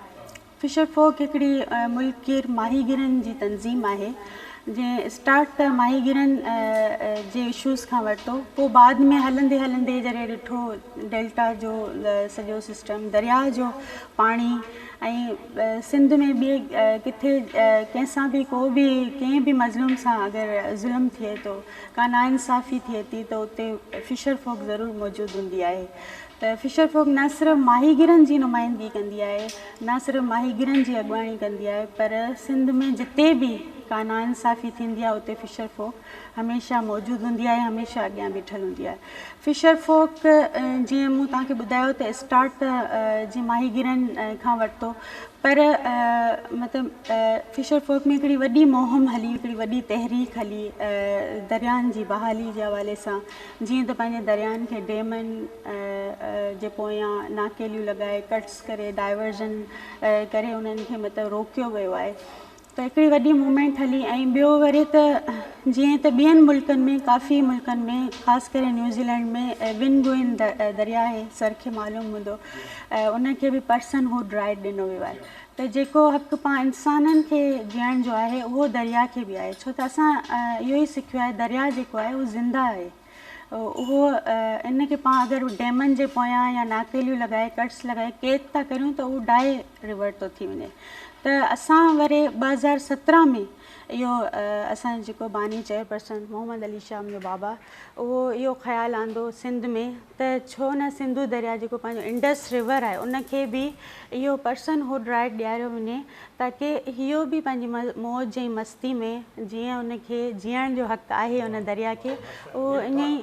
S3: فشر فوڪ هڪڙي ملڪ گير ماهيگيرن جي تنظيم آهي جنهن اسٽارٽ ته ماهيگيرن جي اشوز کان ورتو پوء بعد ۾ هلندي هلندي جڏهن ڏٺو ڊيلٽا جو سڄو سسٽم درياء جو پاڻي ۽ سنڌ ۾ ٻئي ڪٿي ڪنهن سان به ڪو به ڪنهن به مظلوم سان اگر ظلم ٿئي ٿو ڪا ناانصافي ٿئي ٿي ته اتي فشر فوڪ ضرور موجود هوندي آهي ته فشر فوڪ نه صرف ماهيگيرن جي نمائندگي ڪندي آهي، نه صرف ماهيگيرن جي اڳواڻي ڪندي آهي پر سنڌ ۾ جتي به ڪا ناانصافي ٿيندي آهي اتي فشر فوڪ هميشه موجود هوندي آهي هميشه اڳيان بيٺل هوندي آهي. فشر فوڪ جيئن مون توهان کي ٻڌايو ته اسٽارٽ ته جيئن ماهيگيرن کان ورتو پر مطلب فشر فوڪ ۾ هڪڙي وڏي مهم هلي هڪڙي وڏي تحريڪ هلي دريائن جي بحالي جي حوالي سان جيئن ته پنهنجي دريائن کي ڊيمن جي پويان ناڪيليون لڳائي ڪٽس ڪري ڊائيورزن ڪري انهن کي مطلب روڪيو ويو آهي ته هڪڙي وڏي موومينٽ هلي ۽ ٻيو وري ته جيئن ته ٻين ملڪن ۾ ڪافي ملڪن ۾ خاص ڪري نيوزيلينڊ ۾ ون گوئن دريا آهي سر کي معلوم هوندو ان کي به پرسن هوڊ رائيٽ ڏنو ويو آهي. ته جيڪو حق پاڻ انسانن کي جيئڻ جو آهي اهو درياء کي به آهي ڇو ته اسان اهو ئي سکيو آهي درياء جيڪو آهي اهو زنده آهي اهو ان کي پاڻ اگر ڊيمن جي پويان يا ناڪيليون لڳائي ڪٽس لڳائي قيد ٿا ڪريون ته اهو ڊائي ريورٽ ٿو ٿي وڃي ته اسان وري 2017 ۾ اهو اسان جو جيڪو باني چيئرپرسن محمد علي شاهه منهنجو بابا اهو اهو خيال آندو سنڌ ۾ ته ڇو نه سنڌو درياء جيڪو پنهنجو انڊس ريور آهي ان کي به اهو پرسن هوڊ رائيٽ ڏياريو وڃي تاڪه اهو به پنهنجي موج ۽ مستي ۾ جيئن ان کي جيئڻ جو حق آهي ان درياء کي اهو ائين ئي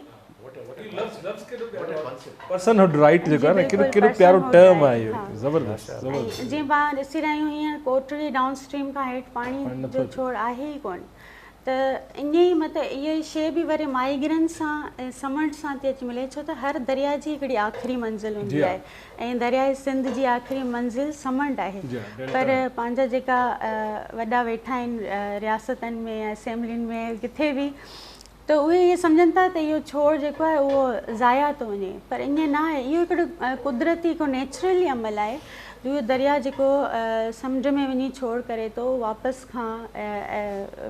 S1: پرسن هوڊ رائيٽ جيڪو آهي نه ڪيڏو ڪيڏو پيارو ٽرم آهي اهو زبردست زبردست.
S3: جيئن پاڻ ڏسي رهيا آهيون هينئر ڪوٽڙي ڊائون اسٽريم کان هيٺ پاڻي جو ڇوڙ آهي ئي ڪونه ته ائين ئي مطلب اها شيء به وري ماهيگيرن سان سمنڊ سان ٿي اچي ملي ڇو ته هر درياء جي هڪڙي آخري منزل هوندي آهي ۽ درياء سنڌ جي آخري منزل سمنڊ آهي پر پنهنجا جيڪا وڏا ويٺا آهن رياستن ۾ يا اسيمبلين ۾ ڪٿي به ته اهي ائين سمجهن ٿا ته اهو ڇوڙ جيڪو آهي اهو ضايع ٿو وڃي پر ائين نه آهي اهو هڪڙو قدرتي هڪ نيچرلي عمل آهي جو اهو درياء جيڪو سمنڊ ۾ وڃي ڇوڙ ڪري ٿو واپس کان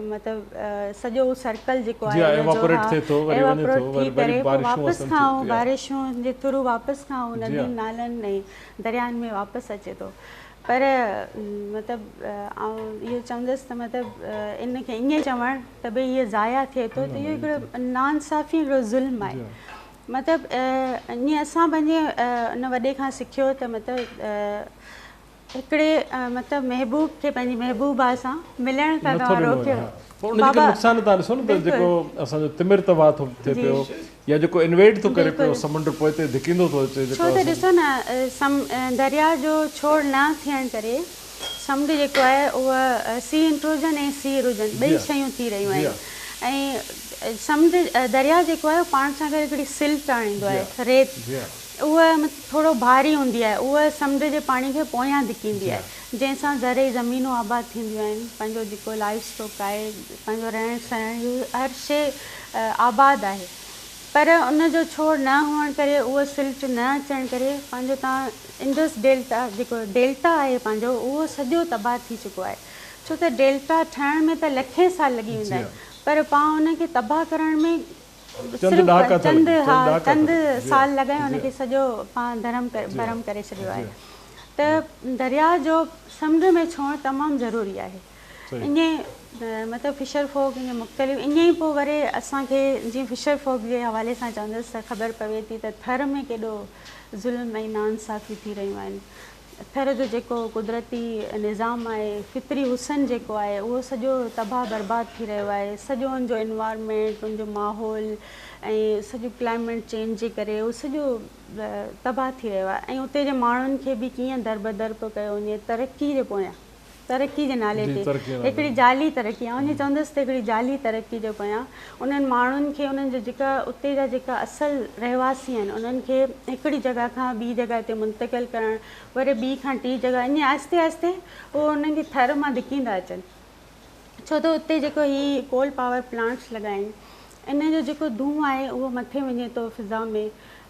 S3: مطلب سڄو سرڪل جيڪو آهي ان جو ايواپوريٽ ٿي ڪري پوء واپس کان بارشون جي ٿرو واپس کان اهو ندين نالن ۽ دريائن ۾ واپس اچي ٿو پر مطلب آئون اهو چوندس ته مطلب ان کي ائين چوڻ ته ڀئي هيء ضايع ٿئي ٿو ته اهو هڪڙو ناانصافي هڪڙو ظلم آهي مطلب ائين اسان پنهنجي ان وڏي کان سکيو ته مطلب هڪڙي مطلب محبوب کي پنهنجي محبوبا سان ملڻ کان توهان روڪيو.
S1: پر ان جي ڪري نقصان توهان ڏسو نه ته جيڪو اسان جو تمر تباهه ٿو ٿئي پيو يا جيڪو انويڊ ٿو ڪري پيو سمنڊ پوئتي ڌڪيندو ٿو اچي
S3: جيڪو ڇو ته ڏسو نه درياء جو ڇوڙ نه ٿيڻ ڪري سمنڊ جيڪو آهي اهو سي انٽروجن ۽ سي اروجن ٻئي شيون ٿي رهيون آهن ۽ سمنڊ درياء جيڪو آهي اهو پاڻ سان گڏ هڪڙي سلٽ آڻيندو آهي ريت اها ٿورو ڀاري هوندي آهي اها سمنڊ جي پاڻي کي پويان ڌڪيندي آهي جنهن سان زرعي زمينون آباد ٿينديون آهن، پنهنجو جيڪو لائيو اسٽاڪ آهي، پنهنجو رهڻ سهڻ اهو هر شيء آباد آهي پر ان جو ڇوڙ نه هئڻ ڪري اهو سلٽ نه اچڻ ڪري پنهنجو تان انڊس ڊيلٽا جيڪو ڊيلٽا آهي پنهنجو اهو سڄو تباهه ٿي چڪو آهي ڇو ته ڊيلٽا ٺهڻ ۾ ته لکين سال لڳي ويندا آهن پر پاڻ ان کي تباهه ڪرڻ ۾
S1: چند ڏهاڪا ٿا
S3: لڳن ها چند سال لڳائي ان کي سڄو پاڻ ڌرم ڀرم ڪري ڇڏيو آهي ته درياء جو سمنڊ ۾ ڇوڙ تمام ضروري آهي ائين مطلب فشر فوڪ ائين مختلف ائين ئي پوء وري اسان کي جيئن فشر فوڪ جي حوالي سان چوندس ته خبر پوي ٿي ته ٿر ۾ ڪيڏو ظلم ۽ ناانصافي ٿي رهيون آهن ٿر جو جيڪو قدرتي نظام آهي، فطري حسن جيڪو آهي اهو سڄو تباهه برباد ٿي رهيو آهي، سڄو ان جو انوائرمينٽ، ان جو ماحول ۽ سڄو ڪلائمينٽ چينج جي ڪري اهو سڄو تباهه ٿي رهيو آهي ۽ اتي جي ماڻهن کي به ڪيئن دربدر پيو ڪيو وڃي ترقي جي پويان. ترقي جي نالي تي هڪڙي جعلي ترقي آئون ائين چوندس ته هڪڙي جعلي ترقي جي پويان انهن ماڻهن کي انهن جا جيڪا اتي جا جيڪا اصل رهواسي آهن انهن کي هڪڙي جڳهه کان ٻي جڳهه تي منتقل ڪرڻ وري ٻي کان ٽي جڳهه ائين آهستي آهستي اهو انهن کي ٿر مان ڌڪيندا اچن ڇو ته اتي جيڪو هي ڪول پاور پلانٽس لڳا آهن ان جو جيڪو دونهون آهي اهو مٿي وڃي ٿو فضا ۾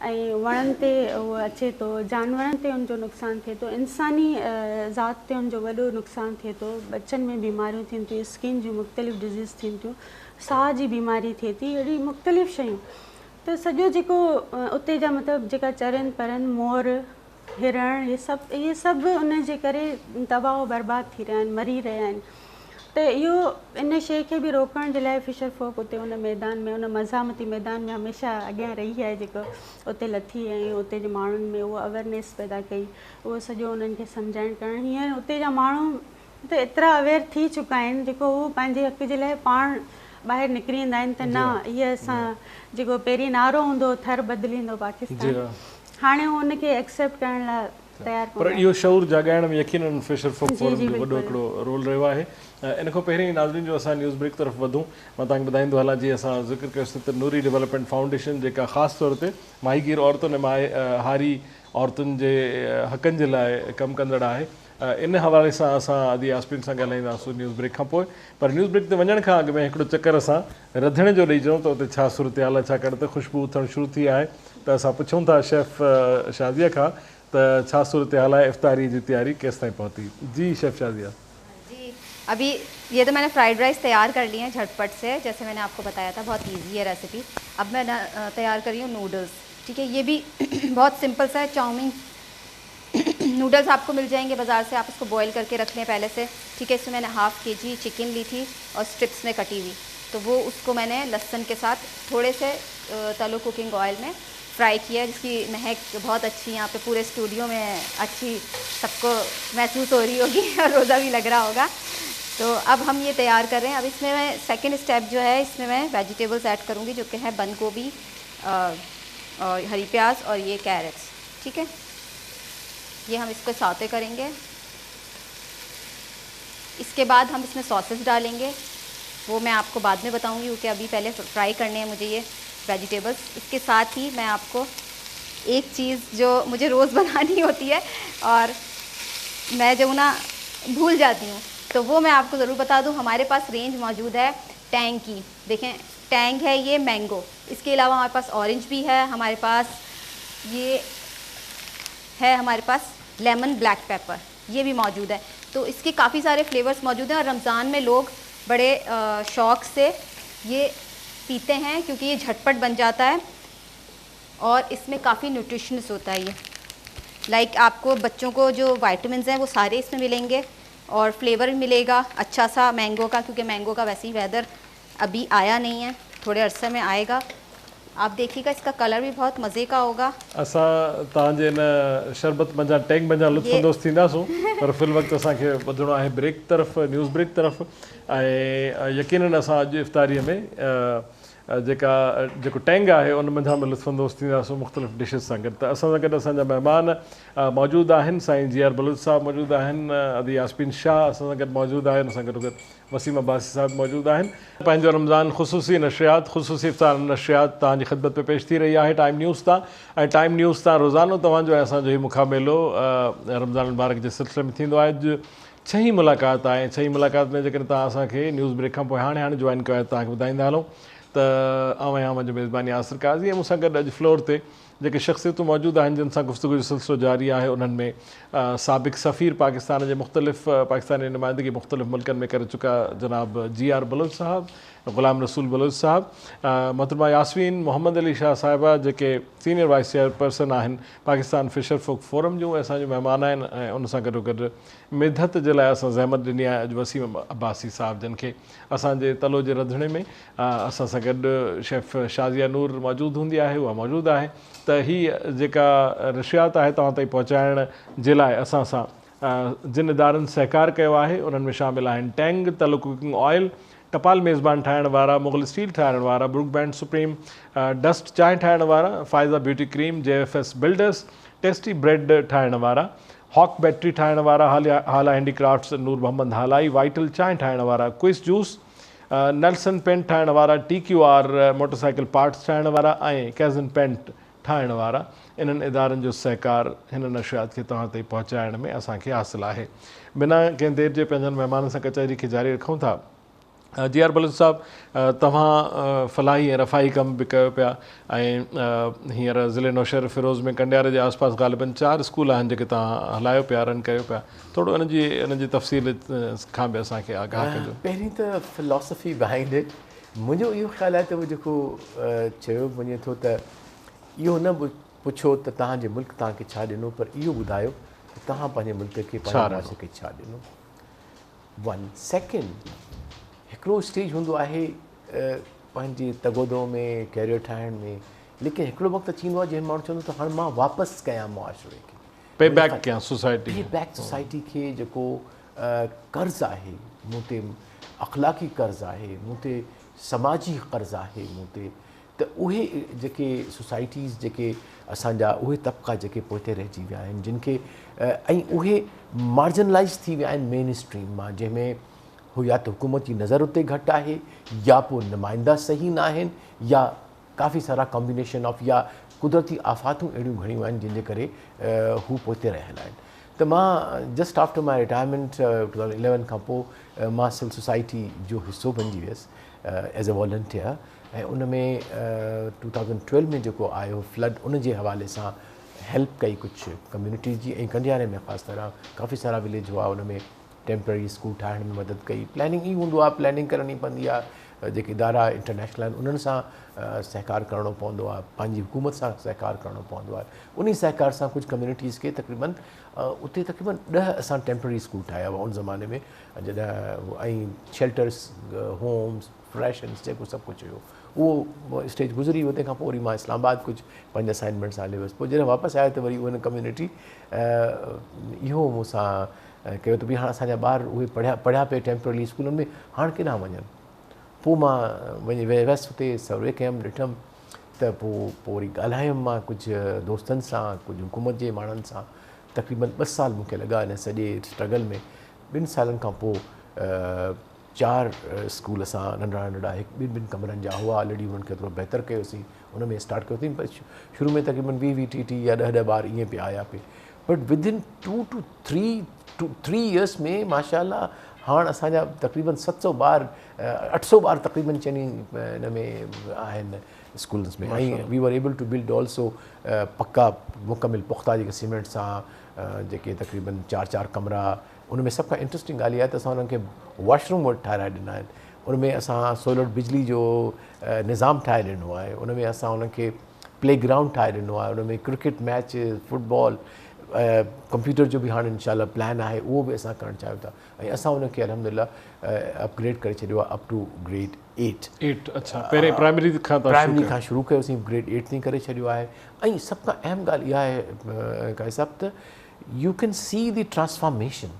S3: ۽ وڻن تي اهو اچي ٿو، جانورن تي ان جو نقصان ٿئي ٿو، انساني ذات تي ان جو وڏو نقصان ٿئي ٿو، ٻچن ۾ بيماريون ٿين ٿيون، اسڪن جون مختلف ڊزيز ٿين ٿيون، ساهه جي بيماري ٿئي ٿي، اهڙي مختلف شيون ته سڄو جيڪو اتي جا مطلب جيڪا چرن پرن مور، هرڻ هي سڀ اهي سڀ ان جي ڪري تباهه و برباد ٿي رهيا آهن مري رهيا آهن ته اهو ان شيء کي به روڪڻ جي لاء فشر فوڪ اتي ان ميدان ۾ ان مزاحمتي ميدان ۾ هميشه اڳيان رهي آهي جيڪو اتي لٿي ۽ اتي جي ماڻهن ۾ اهو اويرنيس پيدا ڪئي اهو سڄو انهن کي سمجهائڻ ڪرڻ هينئر اتي جا ماڻهو ته ايترا اويئر ٿي چڪا آهن جيڪو هو پنهنجي حق جي لاء پاڻ ٻاهر نڪري ايندا آهن ته نه هي اسان جيڪو پهرين نعرو هوندو هو ٿر بدليندو پاڪستان هاڻي هو ان کي ايڪسيپٽ ڪرڻ لاء تيار
S1: پر
S3: ڪونه
S1: اهو شعور جاڳائڻ ۾ يقينن فشر فوڪ
S3: جي
S1: فورم
S3: جي
S1: جو وڏو
S3: بلڪل.
S1: هڪڙو رول رهيو آهي. ان کان پهرين ناظرين جو اسان نيوز بريڪ طرف وڌون مان توهان کي ٻڌائيندو هلان جيئن اسان ذڪر ڪيوسين ته نوري ڊولپمينٽ فائونڊيشن جيڪا خاص طور تي ماهيگير عورتن ۽ هاري عورتن جي حقن جي لاء ڪم ڪندڙ آهي ان حوالي سان اسان ادي ياسمين سان ڳالهائينداسون نيوز بريڪ کان پوء پر نيوز بريڪ تي وڃڻ کان اڳ ۾ هڪڙو چڪر اسان رڌڻي جو ڏئي چئون ته اتي ڇا صورتحال آهي ڇاڪاڻ ته خوشبو اٿڻ شروع ٿي آهي ته اسان پڇون ٿا شيف شازيه کان ته ڇا सूरत-हाल آهي، افطاري جي تياري ڪيستائين پهتي؟ جي شيف شازيه.
S5: जी अभी ये तो मैंने फ्राइड राइस तैयार कर लिए हैं झटपट से, जैसे मैंने आपको बताया था, बहुत इजी है रेसिपी। अब मैं तैयार कर रही हूँ नूडल्स, ठीक है। ये भी बहुत सिंपल सा है। चाउमीन नूडल्स आपको मिल जाएंगे बाज़ार से, आप इसको बॉईल करके रख लें पहले से, ठीक है। इसमें मैंने हाफ़ के जी चिकन ली थी और स्ट्रिप्स में कटी हुई, तो वो उसको मैंने लहसुन के साथ थोड़े से तलो कुकिंग ऑयल में फ्राई किया, जिसकी महक बहुत अच्छी यहाँ पे पूरे स्टूडियो में अच्छी सबको महसूस हो रही होगी और रोज़ा भी लग रहा होगा। तो अब हम ये तैयार कर रहे हैं। अब इसमें मैं सेकंड स्टेप जो है, इसमें मैं वेजिटेबल्स ऐड करूँगी, जो कि है बंद गोभी और हरी प्याज और ये कैरेट्स, ठीक है। ये हम इसको सौते करेंगे। इसके बाद हम इसमें सॉसेस डालेंगे, वो मैं आपको बाद में बताऊंगी, क्योंकि अभी पहले फ्राई करने हैं मुझे ये वेजिटेबल्स। इसके साथ ही मैं आपको एक चीज़ जो मुझे रोज़ बनानी होती है और मैं जो ना भूल जाती हूँ, तो वो मैं आपको ज़रूर बता दूँ। हमारे पास रेंज मौजूद है टैंग की। देखें, टैंग है ये मैंगो, इसके अलावा हमारे पास ऑरेंज भी है, हमारे पास ये है, हमारे पास लेमन ब्लैक पेपर ये भी मौजूद है। तो इसके काफ़ी सारे फ्लेवर्स मौजूद हैं और रमज़ान में लोग बड़े शौक़ से ये पीते हैं, क्योंकि ये झटपट बन जाता है और इसमें काफ़ी न्यूट्रिशनस होता है ये। लाइक आपको बच्चों को जो विटामिन्स हैं वो सारे इसमें मिलेंगे और फ्लेवर भी मिलेगा अच्छा सा मैंगो का, क्योंकि मैंगो का वैसे ही वेदर अभी आया नहीं है, थोड़े अरसे में आएगा। आप देखिएगा इसका कलर भी बहुत मज़े का होगा।
S1: असां तव्हांजे हिन शरबत मंझां टैंग मंझां लुत्फ़ अंदोज़ थींदासूं, पर फिल वक़्तु असांखे वधणो आहे ब्रेक तरफ़, न्यूज़ ब्रेक तरफ़। ऐं यकीनन असां अॼु इफ़्तारीअ में जेका जेको टैंग आहे उन मंझां बि लुत्फ़ अंदोज़ थींदासूं मुख़्तलिफ़ डिशेस सां गॾु। त असां सां गॾु असांजा महिमान मौजूदु आहिनि, साईं जी आर बलोच साहिबु मौजूदु आहिनि, अदी यास्मीन शाह असां सां गॾु मौजूदु आहिनि, असां गॾो गॾु वसीम अब्बासी साहिबु मौजूदु आहिनि। पंहिंजो रमज़ान ख़ुसूसी नशरियात, ख़ुसूसी इफ़्तार नशरियात तव्हांजी ख़िदमत में पेश थी रही आहे टाइम न्यूज़ तां। ऐं टाइम न्यूज़ तां रोज़ानो तव्हांजो ऐं असांजो हीउ मुखामेलो रमज़ान मुबारक जे सिलसिले में थींदो आहे। अॼु छहीं मुलाक़ात आहे। छहीं मुलाक़ात में जेकॾहिं तव्हां असांखे न्यूज़ ब्रेक खां पोइ हाणे हाणे जॉइन कयो आहे, तव्हांखे ॿुधाईंदा हलूं त आउं आहियां मुंहिंजो मेज़बानी यासिर काज़ी ऐं मूंसां गॾु अॼु फ्लोर ते जेके शख़्सियतूं मौजूदु आहिनि जिन सां गुफ़्तगू जो सिलसिलो जारी आहे, उन्हनि में साबिक़ सफ़ीर पाकिस्तान जे मुख़्तलिफ़ पाकिस्तानी नुमाइंदगी मुख़्तलिफ़ मुल्कनि में करे चुका जनाब जी आर बलोच साहब, ग़ुलाम रसूल बलोच साहब, मोहतरमा यास्मीन मोहम्मद अली शाह साहिबा जेके सीनियर वाइस चेयरपर्सन आहिनि पाकिस्तान फिशर फोक फोरम जूं, असांजो महिमान आहिनि। ऐं उन सां गॾो गॾु मिदहत जे लाइ असां ज़हमत ॾिनी आहे अॼु वसीम अब्बासी साहिब जन खे असांजे तलो जे रंधणे में असां सां गॾु शेफ़ शाज़िया नूर मौजूदु हूंदी आहे, उहा मौजूदु आहे। त हीअ जेका नशरियात आहे तव्हां ताईं पहुचाइण जे लाइ असां सां जिन इदारनि सहकार कयो आहे उन्हनि में शामिल आहिनि टैंग, तलो कुकिंग ऑयल, टपाल मेज़बान ठाहिण वारा, मुग़ल स्टील ठाहिण वारा, ब्रुक बैंड सुप्रीम डस्ट चांहि ठाहिण वारा, Faiza beauty cream, J F S builders, tasty bread ठाहिण वारा, हॉक बैटरी ठाहिण वारा, हाला हैंडीक्राफ्ट्स नूर मोहम्मद हालाई, वाइटल चांहि ठाहिण वारा, क्विस जूस, नेल्सन पेंट ठाहिण वारा, T Q R motorcycle parts ठाहिण वारा ऐं कैज़न पेंट ठाहिण वारा। इन्हनि इदारनि जो सहकार हिन नशरियात खे तव्हां ताईं पहुचाइण में असांखे हासिलु आहे। बिना कंहिं देरि जे पंहिंजनि महिमाननि सां कचहरी खे जारी रखूँ था। जी आर बलोच साहिबु, तव्हां फलाही ऐं रफ़ाही कमु बि कयो पिया ऐं हींअर ज़िले नौशहर फिरोज़ में कंडियारे जे आसपास ग़ालिबन 4 स्कूल आहिनि जेके तव्हां हलायो पिया, रन कयो पिया। थोरो इन जी तफ़सील खां बि असांखे आगाह कजो।
S2: पहिरीं त फिलॉसफी बिहाइंड it, मुंहिंजो इहो ख़्यालु आहे त उहो जेको चयो वञे थो त इहो न पुछो त तव्हांजे मुल्क तव्हांखे छा ॾिनो, पर इहो ॿुधायो त तव्हां पंहिंजे मुल्क खे, पंहिंजे मुआशरे खे छा ॾिनो। वन सेकंड, हिकिड़ो स्टेज हूंदो आहे पंहिंजे तगोदो में कैरियर ठाहिण में, लेकिन हिकिड़ो वक़्तु अची वेंदो आहे जंहिं माण्हू चवंदो त हाणे मां वापसि कयां मुआशरे खे,
S1: पे बैक कयां सोसाइटी,
S2: पे बैक सोसाइटी खे। जेको कर्ज़ आहे मूं ते, अख़लाक़ी कर्ज़ आहे मूं ते, समाजी कर्ज़ आहे मूं ते, त उहे जेके सोसाइटीज़ जेके असांजा उहे तबिका जेके पोइते रहिजी विया आहिनि, जिन खे ऐं उहे मार्जिनलाइज़ थी विया आहिनि मेन स्ट्रीम मां, जंहिंमें हो या त हुकूमत जी नज़र उते घटि आहे, या पोइ नुमाइंदा सही न आहिनि, या काफ़ी सारा कॉम्बिनेशन ऑफ या कुदरती आफ़ातूं अहिड़ियूं घणियूं आहिनि जंहिंजे करे हू पोइते रहियल आहिनि। त मां जस्ट आफ्टर my retirement 2011 खां पोइ मां सिविल सोसाइटी जो हिसो बणिजी वियुसि एज़ अ वॉलंटियर। ऐं उन में 2012 में जेको आयो फ्लड, उन जे हवाले सां هيلپ ڪئي ڪجهه ڪميونٽيز جي ۽ ڪنڊياري ۾ خاص طرح ڪافي سارا وليج هئا ان ۾ ٽيمپرري اسڪول ٺاهڻ ۾ مدد ڪئي. پلاننگ ئي هوندو آهي، پلاننگ ڪرڻي پوندي آهي، جيڪي ادارا انٽرنيشنل آهن انهن سان سهڪار ڪرڻو پوندو آهي، پنهنجي حڪومت سان سهڪار ڪرڻو پوندو آهي. انهي سهڪار سان ڪجهه ڪميونٽيز کي تقريبن اتي تقريبن 10 اسان ٽيمپرري اسڪول ٺاهيا هئا ان زماني ۾ جڏهن ۽ شيلٽرس، هومز، ريشنس جيڪو سڀ ڪجهه هيو اهو اسٽيج گذري ويو. تنهن کان پوء وري مان اسلام آباد ڪجهه پنهنجي اسائنمينٽ سان هليو ويس. پوء جڏهن واپس آيو ته وري ان ڪميونٽي اهو مون سان ڪيو ته ڀئي هاڻ اسان جا ٻار اهي پڙهيا پڙهيا پئي ٽيمپرري اسڪولن ۾ هاڻ ڪيڏانهن وڃن. پوء مان وڃي ويس اتي سروي ڪيم، ڏٺم ته پوء پوء وري ڳالهايم مان ڪجهه دوستن سان، ڪجهه حڪومت جي ماڻهن سان. تقريبن 2 سال مون کي لڳا ان سڄي اسٽرگل ۾. 2 سالن کان پوء 4 اسڪول اسان ننڍڙا ننڍڙا هڪ ٻن ٻن ڪمرن جا هئا آلريڊي، انهن کي ٿورو بهتر ڪيوسين، ان ۾ اسٽارٽ ڪيوسين. پر شروع ۾ تقريبن 20 20 30 30 يا 10 10 ٻار ائين پئي آيا پئي، but within 2 to 3 years ۾ ماشاء الله هاڻ اسان جا تقريبن 700 ٻار 800 ٻار تقريبن چئني ان ۾ آهن schools ۾. ۽ we were able to build also پڪا مڪمل پختا جيڪي سيمينٽ سان جيڪي تقريبن 4 4 ڪمرا. ان ۾ سڀ کان انٽرسٽنگ ڳالهه اها آهي ته اسان انهن کي واش روم وٽ ٺاهرائي ڏنا آهن، ان ۾ اسان سولر بجلي جو نظام ٺاهي ڏنو آهي، ان ۾ اسان انهن کي پلي گرائونڊ ٺاهي ڏنو آهي، ان ۾ ڪرڪيٽ ميچ، فٽبال، ڪمپيوٽر جو به هاڻي انشاء الله پلان آهي، اهو به اسان ڪرڻ چاهيون ٿا. ۽ اسان ان کي الحمدلله اپگريڊ ڪري ڇڏيو آهي اپ ٽو گريڊ 8.
S1: 8 اڇا پهرين پرائمري کان
S2: پرائمري کان شروع ڪيوسين، گريڊ 8 تائين ڪري ڇڏيو آهي. ۽ سڀ کان اهم ڳالهه اها آهي قاضي صاحب ته you can see the transformation.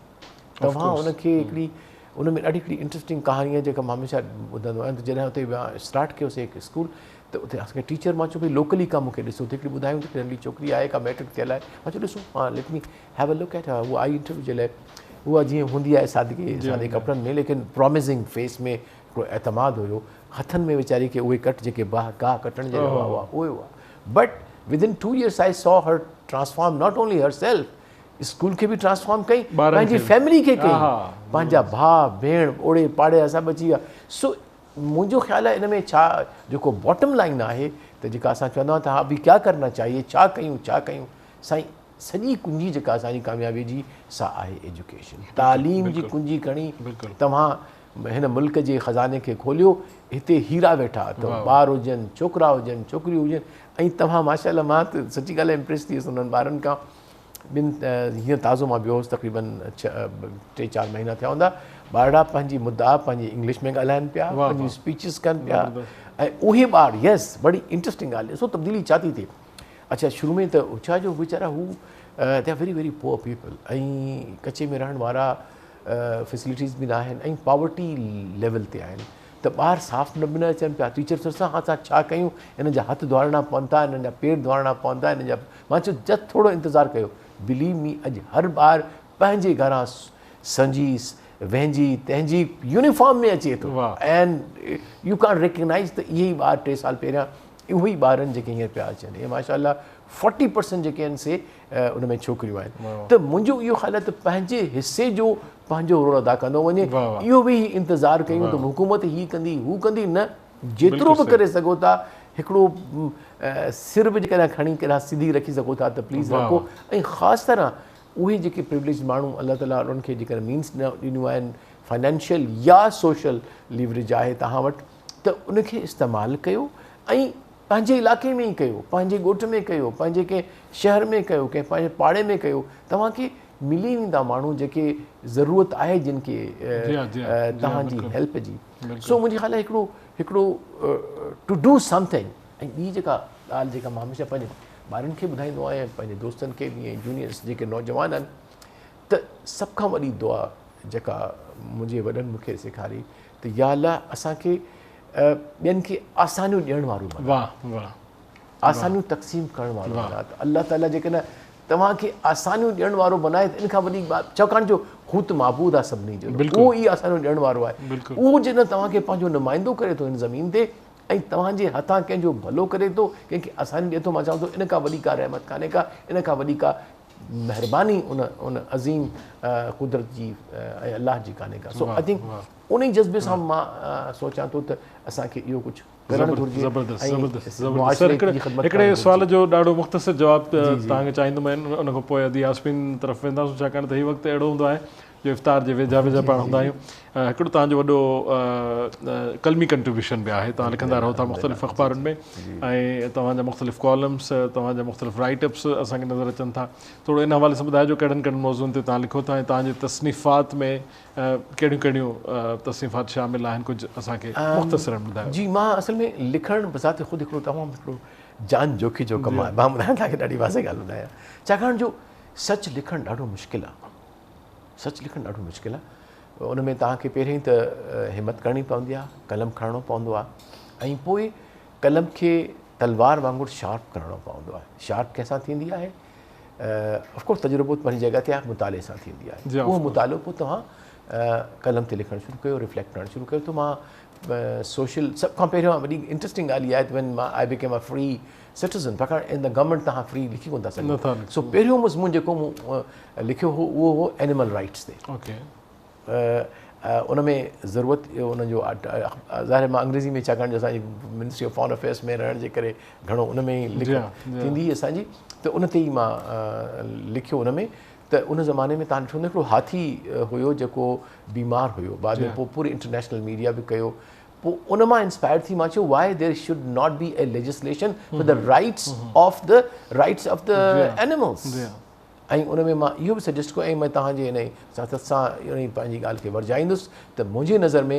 S2: توهان ان کي هڪڙي ان ۾ ڏاڍي هڪڙي انٽرسٽنگ ڪهاڻي آهي جيڪا مان هميشه ٻڌندو آهيان ته جڏهن اتي اسٽارٽ ڪيوسين هڪ اسڪول ته اتي اسان کي ٽيچر مان چيو ڀئي لوڪلي ڪا مون کي ڏسو ته هڪڙي ٻڌايون ته ننڍي ڇوڪري آهي ڪا ميٽرڪ ٿيل آهي. مان چيو ڏسو ها let me have a look at her. هوء آئي انٽرويو جي لاء، اها جيئن هوندي آهي سادگي سادي ڪپڙن ۾ ليڪن پراميزنگ فيس ۾ هڪڙو اعتماد هيو. هٿن ۾ ويچاري کي اهي ڪٽ جيڪي باهه گاهه ڪٽڻ جي لاء هئا اهي هئا. But within 2 years I saw her transform not only herself, school کي به ٽرانسفارم ڪئي، پنهنجي فيملي کي ڪئي، پنهنجا ڀاء ڀيڻ اوڙي پاڙي جا سڀ اچي ويا. سو منهنجو خيال آهي ان ۾ ڇا جيڪو باٽم لائن آهي ته جيڪا اسان چوندا آهيون ته ها ابي ڪيا ڪرنا چاهيي، ڇا ڪيون ڇا ڪيون، سائين سڄي ڪنجي جيڪا اسان جي ڪاميابي جي سا آهي ايجوڪيشن، تعليم جي ڪنجي کڻي توهان هن ملڪ جي خزاني کي کوليو، هتي هيرا ويٺا اٿو، ٻار هجن، ڇوڪرا هجن، ڇوڪريون هجن ۽ توهان ماشاء الله مان ته سچي ڳالهه امپريس ٿي ويس انهن ٻارن کان. ٻن هينئر تازو مان ويو هوس تقريبن 3 4 مهينا ٿيا هوندا، ٻارڙا پنهنجي مدعا پنهنجي انگلش ۾ ڳالهائن پيا، پنهنجون اسپيچز ڪن پيا ۽ اهي ٻار يس بڙي انٽرسٽنگ ڳالهه ڏسو تبديلي ڇا ٿي ٿئي. اڇا شروع ۾ ته ڇا جو ويچارا هو they are very very poor people ۽ ڪچي ۾ رهڻ وارا فيسلٽيز به ناهن ۽ پاورٽي ليول تي آهن ته ٻار صاف نه به نه اچن پيا. ٽيچر چون ٿا اسان ڇا ڪيون، هنن جا هٿ ڌوئارڻا پون ٿا، هنن جا پير ڌوئارڻا پون ٿا، هنن جا مان چيو جسٽ ٿورو انتظار ڪيو، بليو مي اڄ هر ٻار پنهنجي گهران سنجي وهنجي تنهنجي يونيفارم ۾ اچي ٿو اينڊ you can't recognise ته اهي ئي ٻار 3 سال پهريان اهي ئي ٻار آهن جيڪي هينئر پيا اچن. اهي ماشاء الله 40% جيڪي آهن سي ان ۾ ڇوڪريون آهن. ته منهنجو اهو خيال آهي ته پنهنجي حصي جو پنهنجو رول ادا ڪندو وڃي. اهو به انتظار ڪيون ته حڪومت هي ڪندي هو ڪندي، نه، جيترو به ڪري سگهو ٿا هڪڙو سر به جيڪڏهن کڻي ڪيڏانهن سڌي رکي سگهو ٿا ته پليز رکو. ۽ خاص طرح اهي جيڪي پروليج ماڻهو الله تعاليٰ انهن کي جيڪڏهن مينس ڏنيون آهن فائنانشل يا سوشل ليوريج آهي توهان وٽ ته ان کي استعمال ڪيو ۽ پنهنجي علائقي ۾ ئي ڪيو، پنهنجي ڳوٺ ۾ ڪيو، پنهنجي ڪنهن شهر ۾ ڪيو، ڪنهن پنهنجي پاڙي ۾ ڪيو، توهان کي ملي ويندا ماڻهو جيڪي ضرورت آهي جن کي توهان جي هيلپ جي. سو منهنجي خيال آهي هڪڙو هڪڙو ٽو do something. ۽ ٻي جيڪا ڳالهه جيڪا مان هميشه پنهنجي ٻارن کي ٻڌائيندو آهيان ۽ پنهنجي دوستن کي به ۽ جونيئرس جيڪي نوجوان آهن ته سڀ کان وڏي دعا جيڪا منهنجي وڏن مون کي سيکاري ته يا الله اسان کي ٻين کي آسانيون ڏيڻ وارو بڻاء،
S1: واه واه
S2: آسانيون تقسيم ڪرڻ وارو بڻاء. ته الله تعاليٰ جيڪڏهن توهان کي آسانيون ڏيڻ وارو بنائي ته ان کان وڏي ڳالهه، ڇاڪاڻ جو هو ته معبود آهي سڀني جو، اهو ئي آسانيون ڏيڻ وارو آهي. اهو جيڪڏهن توهان کي پنهنجو نمائندو ڪري ٿو هن زمين تي ۽ توهان جي هٿان ڪنهن جو ڀلو ڪري ٿو، ڪنهن کي آساني ڏئي ٿو، مان چوان ٿو ان کان وڏي ڪا رحمت ڪانهي ڪا، ان کان وڏي ڪا مهرباني ان ان عظيم قدرت جي ۽ الله جي ڪانهي ڪا. سو I think انهي جذبي سان مان سوچان ٿو ته اسان کي اهو ڪجهه ڪرڻ گهرجي
S1: زبردست
S2: ۽
S1: زبردست زبردست سر
S2: معاشري
S1: هڪڙي
S2: جي خدمت
S1: هڪڙي
S2: ڪرڻ
S1: سوال
S2: گهرجي.
S1: جو ڏاڍو مختصر جواب
S2: جي جي
S1: توهان کي چاهيندم ۽ ان کان پوء ادي ياسمين طرف وينداسون ڇاڪاڻ ته هي وقت اهڙو هوندو آهي جو افطار جي ويجها ويجها
S2: جي
S1: پاڻ
S2: جي
S1: هوندا آهيون. هڪڙو توهان جو وڏو قلمي ڪنٽريبيوشن به آهي توهان لکندا رهو ٿا
S2: الحمدلله
S1: مختلف
S2: جي
S1: اخبارن
S2: جي
S1: ۾
S2: جي
S1: ۽ توهان جا مختلف ڪالمس توهان جا مختلف رائيٽ اپس اسان کي نظر اچن ٿا. ٿورو ان حوالي سان ٻڌائجو ڪهڙن ڪهڙن موضوعن تي توهان لکو ٿا ۽ توهان جي تصنيفات ۾ ڪهڙيون ڪهڙيون تصنيفات شامل آهن ڪجهه اسان کي مختصرا ٻڌايو.
S2: جي مان اصل ۾ لکڻ بذات خود هڪڙو تمام هڪڙو جان جوکي جو ڪم آهي. مان ٻڌايان توهان کي ڏاڍي واضح ڳالهه ٻڌايان ڇاڪاڻ جو سچ لکڻ ڏاڍو مشڪل آهي. سچ لکڻ ڏاڍو مشڪل آهي. ان ۾ توهان کي پهرين ته همت ڪرڻي پوندي آهي، قلم کڻڻو پوندو آهي ۽ پوء قلم کي تلوار وانگر شارپ ڪرڻو پوندو آهي. شارپ ڪنهن سان ٿيندي آهي؟ آف ڪورس تجربو پنهنجي جڳهه تي آهي، مطالعي سان ٿيندي آهي. اهو مطالعو پوء توهان قلم تي لکڻ شروع ڪيو، ريفليڪٽ ڪرڻ شروع ڪيو ته مان سوشل سڀ کان پهريون وڏي انٽرسٽنگ ڳالهه اها آهي ته وين مان I became a free citizen ڇاڪاڻ ان the government توهان فري لکي ڪونه ٿا سگهو. سو پهريون مضمون جيڪو مون لکيو هو اهو هو اينيمل رائٽس تي. ان ۾ ضرورت ان جو ظاهر مان انگريزي ۾ ڇاڪاڻ جو اسان جي منسٽري آف فارن افيئرس ۾ رهڻ جي ڪري گهڻو ان ۾ ئي لکت ٿيندي هئي اسان جي ته ان تي ئي مان لکيو ان ۾ ته ان زماني ۾ توهان ڏٺو هوندو هڪڙو هاٿي هيو جيڪو بيمار هيو بعد ۾ پوء پوري انٽرنيشنل ميڊيا به ڪيو پوء ان مان انسپائر ٿي مان چيو why there should not be a legislation for the rights of the rights of the animals ۽ ان ۾ مان اهو به سجيسٽ ڪيو ۽ مان توهان جي انهي سياست سان انهي پنهنجي ڳالهه کي ورجائيندس ته منهنجي نظر ۾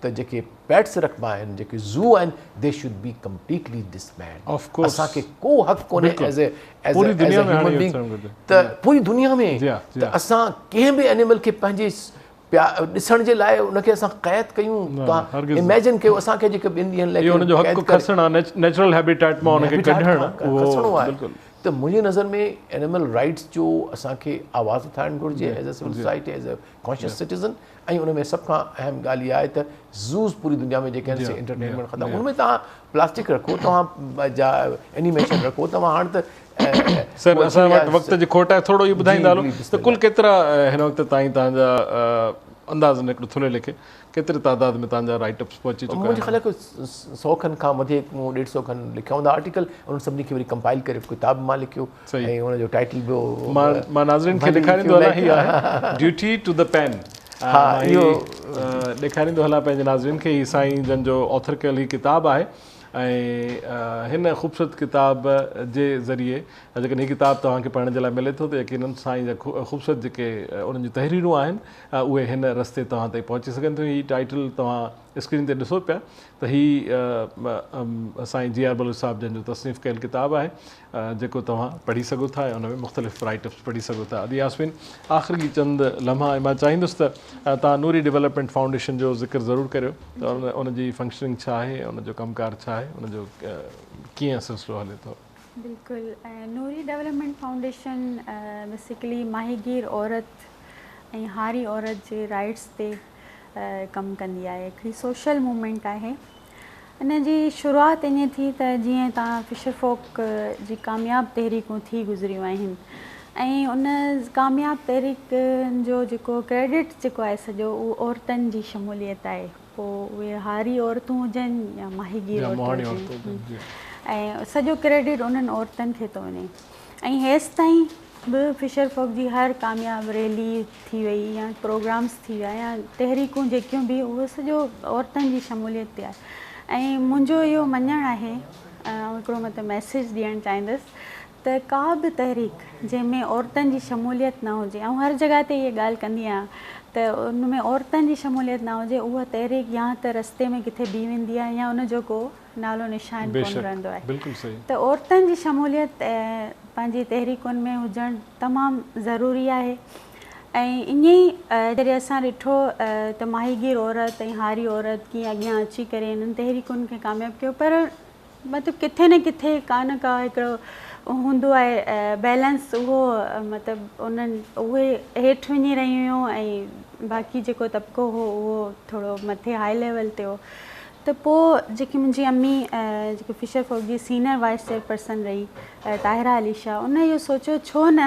S2: ته جيڪي پيٽس رکبا آهن جيڪي زو آهن they should be completely disband اسان کي ڪو حق ڪونهي as a as a human being ته پوري دنيا ۾ ته اسان ڪنهن به اينيمل کي پنهنجي ڏسڻ جي لاء ان کي اسان قيد ڪيون توهان اميجن ڪيو اسان کي جيڪي ٻن ڏينهن لاء
S1: اهو ان جو حق کسڻ آهي نيچرل هيبيٽيٽ مان ان کي ڪڍڻ
S2: اهو بلڪل ته منهنجي نظر ۾ اينيمل رائٽس جو اسان کي آواز اٿارڻ گهرجي as a civil society as a conscious citizen ۽ ان ۾ سڀ کان اهم ڳالهه اها آهي ته زوز پوري دنيا ۾ جيڪي آهن سي انٽرٽينمينٽ ختم ان ۾ توهان پلاسٽڪ رکو توهان جا اينيميشن رکو توهان هاڻ ته
S1: سر اسان وٽ وقت جي کوٽ آهي ٿورو اهو ٻڌائيندا هلو ته ڪل ڪيترا هن وقت تائين توهان جا اندازن هڪڙو ٿلهي ليکي ڪيتري تعداد ۾ توهان جا رائيٽ اپس پهچي چڪا آهن؟
S2: منهنجي خيال آهي سو کن کان مٿي مون ڏيڍ سو کن لکيا هوندا آرٽيڪل انهن سڀني کي وري ڪمپائل ڪري ڪتاب مان لکيو ۽ ان جو ٽائيٽل به
S1: مان مان ناظرين کي ڏيکاريندو هلان هي آهي ڊيوٽي ٽو the pen
S2: ها اهو
S1: ڏيکاريندو هلان پنهنجي ناظرين کي هي سائين جن جو آٿر ڪيل هي ڪتاب آهي ۽ هن خوبصورت ڪتاب جي ذريعي جيڪڏهن هي ڪتاب توهان کي پڙهڻ جي لاء ملي ٿو ته يقينن سائين جا خوبصورت جيڪي انهن جون تحريرون آهن اهي هن رستي توهان تائين پهچي سگهن ٿيون. هي ٽائيٽل توهان اسڪرين تي ڏسو پيا ته هي سائين جي آر بلوچ صاحب جن جو تصنيف ڪيل ڪتاب آهي جيڪو توهان پڙهي سگهو ٿا ۽ ان ۾ مختلف رائيٽ اپس پڙهي سگهو ٿا. ادي ياسمين آخري چند لمحا ۽ مان چاهيندس ته توهان نوري ڊولپمينٽ فائونڊيشن جو ذڪر ضرور ڪريو ته ان جي فنڪشننگ ڇا آهي ان جو ڪم ڪار ڇا آهي ان جو ڪيئن سلسلو هلي ٿو.
S3: بلڪل نوري ڊولپمينٽ فائونڊيشن بيسيڪلي ماهيگير عورت ۽ هاري عورت جي رائيٽس تي ڪم ڪندي آهي هڪڙي سوشل موومينٽ آهي ان جي شروعات ائين ٿي ته جيئن توهان فشر فوڪ جي ڪامياب تحريڪون ٿي گذريون آهن ۽ ان ڪامياب تحريڪن جو جيڪو ڪريڊٽ جيڪو آهي سڄو اهو عورتن جي شموليت آهي پوء اهي هاري عورتون هجن يا ماهيگير عورتون هجن ۽ سڄو ڪريڊٽ انهن عورتن کي ٿو وڃي ۽ هيستائين به فشر فوڪ جي هر ڪامياب ريلي ٿي وئي يا پروگرامس ٿي ويا يا تحريڪون جيڪيون به اهو سڄو عورتن جي شموليت تي آهي ۽ منهنجو اهو مڃڻ آهي آئون هڪڙو مطلب ميسيج ڏيڻ چاهيندس ته ڪا به تحريڪ جنهن ۾ عورتن جي شموليت نه هجي آئون هر جڳهه تي اها ڳالهه ڪندي آهيان ته ان ۾ عورتن جي شموليت نه هجي اها تحريڪ يا ته رستي ۾ ڪٿي بيهي ويندي آهي يا ان جو ڪو نالو نشان ڪونه رهندو آهي ته عورتن جي شموليت پنهنجي تحريڪن ۾ هجڻ تمام ضروري آهي ۽ ائين ئي جڏهن اسان ڏٺو ته ماهيگير عورت ۽ هاري عورت ڪيئن اڳيان اچي ڪري انهن تحريڪن کي ڪامياب ڪيو پر مطلب ڪٿي نه ڪٿي ڪا نه ڪا هڪڙو هوندو آهي بيلنس اهو مطلب انهن اهي هيٺ وڃي رهيون هيون ۽ باقي جيڪو طبقو هو اهو ٿورو مٿي هائي ليول تي هو ته پوء جيڪي منهنجي امي جيڪي فشر فوڪ جي سينئر وائيس چيئرپرسن رهي طاهره علي شاهه ان اهو سوچيو ڇو نه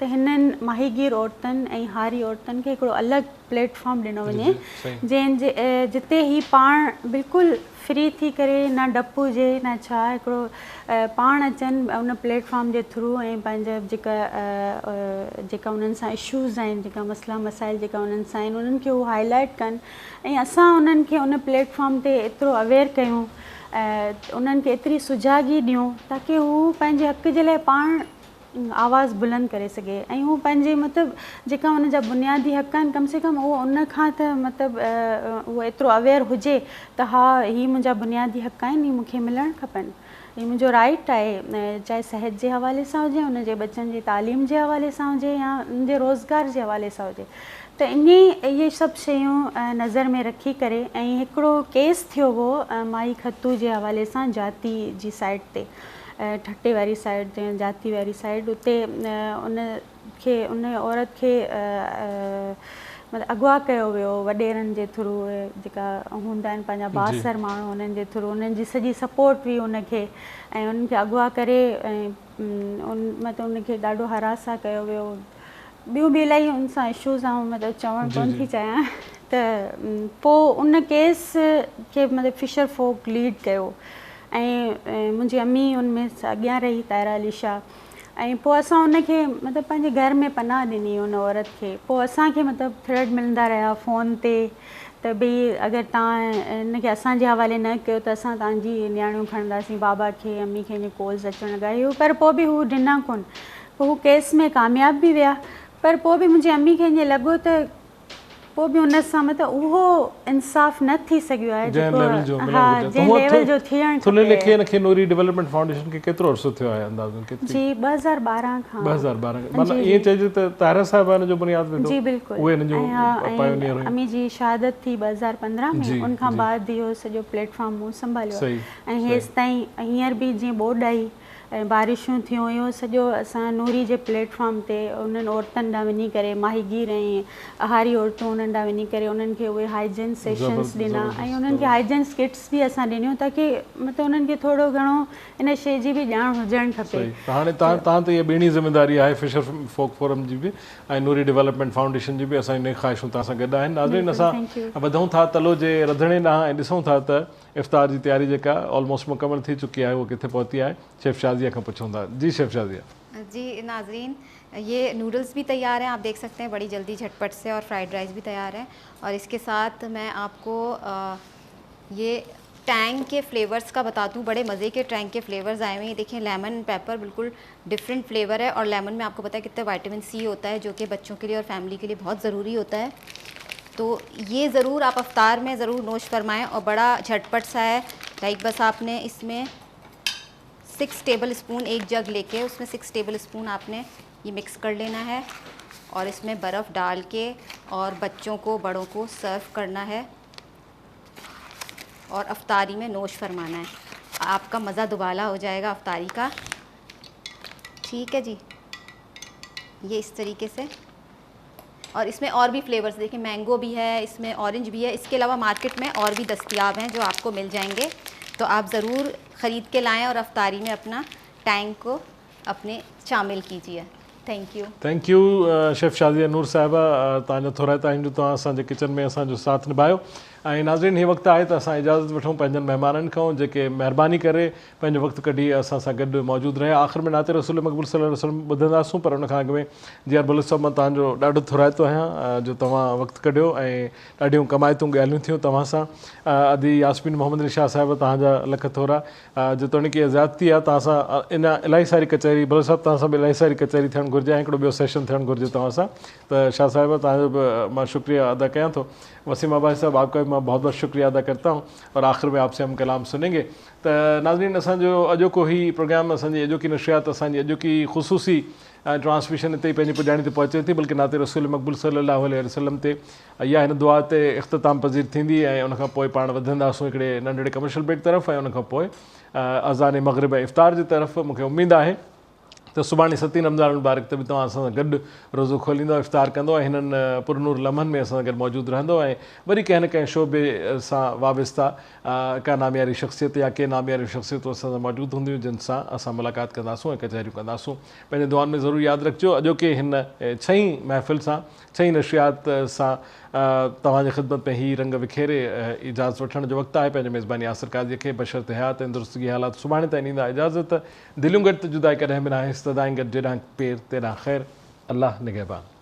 S3: ته هنن ماهيگير عورتن ۽ هاري عورتن کي هڪڙو الڳ پليٽ فارم ڏنو وڃي جنهن جي جتي هي پاڻ بلڪل فري ٿي ڪري نه ڊپ هجي نه ڇا هڪڙو پاڻ اچن ان پليٽ فارم جي ٿرو ۽ پنهنجا جيڪا جيڪا انهن سان اشوز آهن جيڪا مسئلا مسائل جيڪا انهن سان آهن انهن کي هو هائي لائيٽ ڪن ۽ اسان انهن کي ان پليٽ فارم تي ايترو اويئر ڪيون انهن کي ايتري سجاڳي ڏيون تاڪه هو پنهنجي حق جي لاء پاڻ آواز بلند ڪري سگهي ۽ هو پنهنجي مطلب جيڪا ان جا بنيادي حق آهن ڪم سي ڪم اهو ان کان ته مطلب اهو ايترو اويئر هجي ته ها هي منهنجا بنيادي حق آهن هي مون کي ملڻ کپن هي منهنجو رائيٽ آهي چاهي صحت جي حوالي سان هجي ان جي ٻچن جي تعليم جي حوالي سان هجي يا ان جي روزگار جي حوالي سان هجي ته انهي اهي سڀ شيون نظر ۾ رکي ڪري ۽ هڪڙو ڪيس ٿيو هو مائي کتو جي حوالي سان جاتي جي سائيڊ تي ٺٽي واري سائيڊ تي جاتي واري سائيڊ اتي ان کي ان عورت کي مطلب اغوا ڪيو ويو وڏيرن جي ٿرو جيڪا هوندا آهن پنهنجا بااثر ماڻهو انهن جي ٿرو انهن جي سڄي سپورٽ هئي ان کي ۽ انهن کي اغوا ڪري ۽ ان مطلب ان کي ڏاڍو هراسان ڪيو ويو ٻيون به الاهي ان سان اشوز آئون مطلب چوڻ ڪون ٿي چاهيان ته پوء ان ڪيس کي مطلب فشر فوڪ ليڊ ڪيو ۽ منهنجي امي ان ۾ اڳيان رهي طاهره علي شاهه ۽ پوء اسان ان کي مطلب پنهنجي گهر ۾ پناهه ڏني ان عورت کي پوء اسان کي مطلب ٿريٽ ملندا رهيا فون تي ته ڀئي اگر توهان ان کي اسان جي حوالي نه ڪيو ته اسان توهان جي نياڻيون کڻنداسين بابا کي امي کي ائين ڪالز اچڻ لڳا اهو پر پوء به هو ڊنا ڪونه پوء هو ڪيس ۾ ڪامياب به ويا پر پوء به منهنجي امي کي ائين لڳو ته پوء به ان سان مطلب اهو انصاف نه ٿي سگهيو آهي
S1: جنهن
S3: جيڪو
S1: ليول جو ملڻ
S3: ها
S1: گهرجي ته
S3: جنهن
S1: هونء
S3: ليول جو ٿيڻ
S1: ٿلهي
S3: کپي.
S1: ليکي ان کي نوري ڊولپمينٽ فائونڊيشن کي ڪيترو عرصو ٿيو آهي اندازن ڪيتري
S3: جي 2012 کان
S1: 2012 کان معنيٰ
S3: جي
S1: ائين
S3: جي
S1: چئجي ته طاهره صاحبه ان جو بنياد وڌو
S3: جي بلڪل
S1: اهي ان جو
S3: ۽ ها ۽
S1: پايونيئر هيون
S3: امي جي شهادت ٿي 2015 ۾
S1: جي
S3: ان کان
S1: جي
S3: بعد اهو سڄو پليٽ فارم مون سنڀاليو آهي
S1: صحيح
S3: ۽
S1: صحيح
S3: هيستائين هينئر به جيئن ٻوڏ آئي ۽ بارشون ٿيون اهو سڄو اسان نوري جي پليٽ فارم تي انهن عورتن ڏانهن وڃي ڪري ماهيگير ۽ هاري عورتون انهن ڏانهن وڃي ڪري انهن کي اهي هائيجين سيشنس ڏنا ۽ انهن کي هائيجين ڪٽس به اسان ڏنيون تاڪي مطلب انهن کي ٿورو گهڻو ان شي جي به ڄاڻ هجڻ کپي.
S1: صحيح ته هاڻي توهان توهان تي اها ٻيڻي ذميداري آهي فشر فوڪ فورم جي به ۽ نوري ڊولپمينٽ فائونڊيشن جي به اسان جون نيڪ خواهشون توهان سان گڏ آهن ناظرين اسان وڌون ٿا تلو جي رڌڻي ڏانهن ۽ ڏسون ٿا ته افطار جي تياري جيڪا آلموسٽ مڪمل ٿي چڪي آهي اها ڪٿي پهتي آهي شيف شازيه کان پڇون ٿا جي شيف شازيه.
S5: جي ناظرين ये नूडल्स भी तैयार हैं आप देख सकते हैं बड़ी जल्दी झटपट से और फ्राइड राइस भी तैयार है और इसके साथ मैं आपको ये टैंग के फ्लेवर्स का बता दूं बड़े मज़े के टैंग के फ्लेवर्स आए हुए हैं। ये देखें लेमन पेपर बिल्कुल डिफरेंट फ्लेवर है और लेमन में आपको पता है कितना विटामिन सी होता है जो कि बच्चों के लिए और फैमिली के लिए बहुत ज़रूरी होता है। तो ये ज़रूर आप अफ्तार में ज़रूर नोश फरमाएँ और बड़ा झटपट सा है। लाइक बस आपने इसमें 6 टेबल स्पून एक जग लेके उसमें 6 टेबल स्पून आपने ये मिक्स कर लेना है और इसमें बर्फ़ डाल के और बच्चों को बड़ों को सर्व करना है और अफ्तारी में नोश फरमाना है। आपका मज़ा दुबाला हो जाएगा अफ्तारी का। ठीक है जी, ये इस तरीके से। और इसमें और भी फ्लेवर्स देखिए, मैंगो भी है इसमें, ऑरेंज भी है। इसके अलावा मार्केट में और भी दस्तियाब हैं जो आपको मिल जाएंगे, तो आप ज़रूर ख़रीद के लाएँ और अफ्तारी में अपना टैंक को अपने शामिल कीजिए। Thank you.
S1: Thank you chef Shazia Noor साहिबा, तव्हांजा थोराइता आहियूं जो तव्हां असांजे किचन में असांजो साथ निभायो। ऐं नाज़रीन, हीउ वक़्तु आहे त असां इजाज़त वठूं पंहिंजनि महिमाननि खां जेके महिरबानी करे पंहिंजो वक़्तु कढी असां सां गॾु मौजूदु रहिया। आख़िर में नाते रसूल मक़बूल सल्लल्लाहु अलैहि वसल्लम ॿुधंदासूं, पर उन खां अॻु में जी आर बलोच साहिबु, मां तव्हांजो ॾाढो थोराइतो आहियां जो तव्हां वक़्तु कढियो ऐं ॾाढियूं कमायतूं ॻाल्हियूं थियूं तव्हां सां। अदी यास्मीन मोहम्मद अली शाह साहिब, तव्हांजा लख थोरा। जेतोणीक इहा ज़्यादती आहे तव्हां सां, इन इलाही सारी कचहरी, बलोच साहिबु तव्हां सां बि इलाही सारी कचहरी थियणु घुरिजे ऐं हिकिड़ो ॿियो सेशन थियणु घुरिजे तव्हां सां। त शाह साहिब, तव्हांजो बि मां शुक्रिया अदा कयां थो। वसीम अब्बासी साहब, आपका भी मैं बहुत बहुत शुक्रिया अदा करता हूँ और आख़िर में आपसे हम कलाम सुनेंगे। त नाज़रीन, असांजो अॼोको ही प्रोग्राम, असांजी अॼोकी नशियात, असांजी अॼोकी ख़ुसूसी ट्रांसमिशन हिते ई पंहिंजी पुॼाणी ते पहुचे थी, बल्कि नाते रसूल मक़बूल सल्लल्लाहु अलैहि वसल्लम ते या हिन दुआ ते इख़्तिताम पज़ीर थींदी ऐं उन खां पोइ पाण वधंदासूं हिकिड़े नंढड़े कमर्शियल ब्रेक तरफ़ ऐं उन खां पोइ अज़ान मग़रिब ऐं इफ़्तार जे तरफ़। मूंखे उमेद आहे ته سڀاڻي ستين رمضان المبارڪ تي به توهان اسان سان گڏ روزو کوليندؤ، افطار ڪندؤ ۽ هنن پرنور لمحن ۾ اسان سان گڏ موجود رهندؤ ۽ وري ڪنهن نه ڪنهن شعبي سان وابسته ڪا نامياري شخصيت يا ڪي نامياريون شخصيتون اسان سان موجود هونديون جن سان اسان ملاقات ڪنداسون ۽ ڪچهريون ڪنداسون. پنهنجي دعائن ۾ ضرور ياد رکجو. اڄوڪي هن ڇهين محفل سان ڇهين نشريات سان توهان جي خدمت ۾ هي رنگ وکيري اجازت وٺڻ جو وقت آهي. پنهنجي ميزبان ياسر قاضيء کي بشرط حيات ۽ درستگي حالات سڀاڻي تائين ڏيندا اجازت. دليون گڏ ته جدائي ڪڏهن به ناهي، سدائين گڏ جيڏانهن پير تيڏانهن خير. الله نگهبان.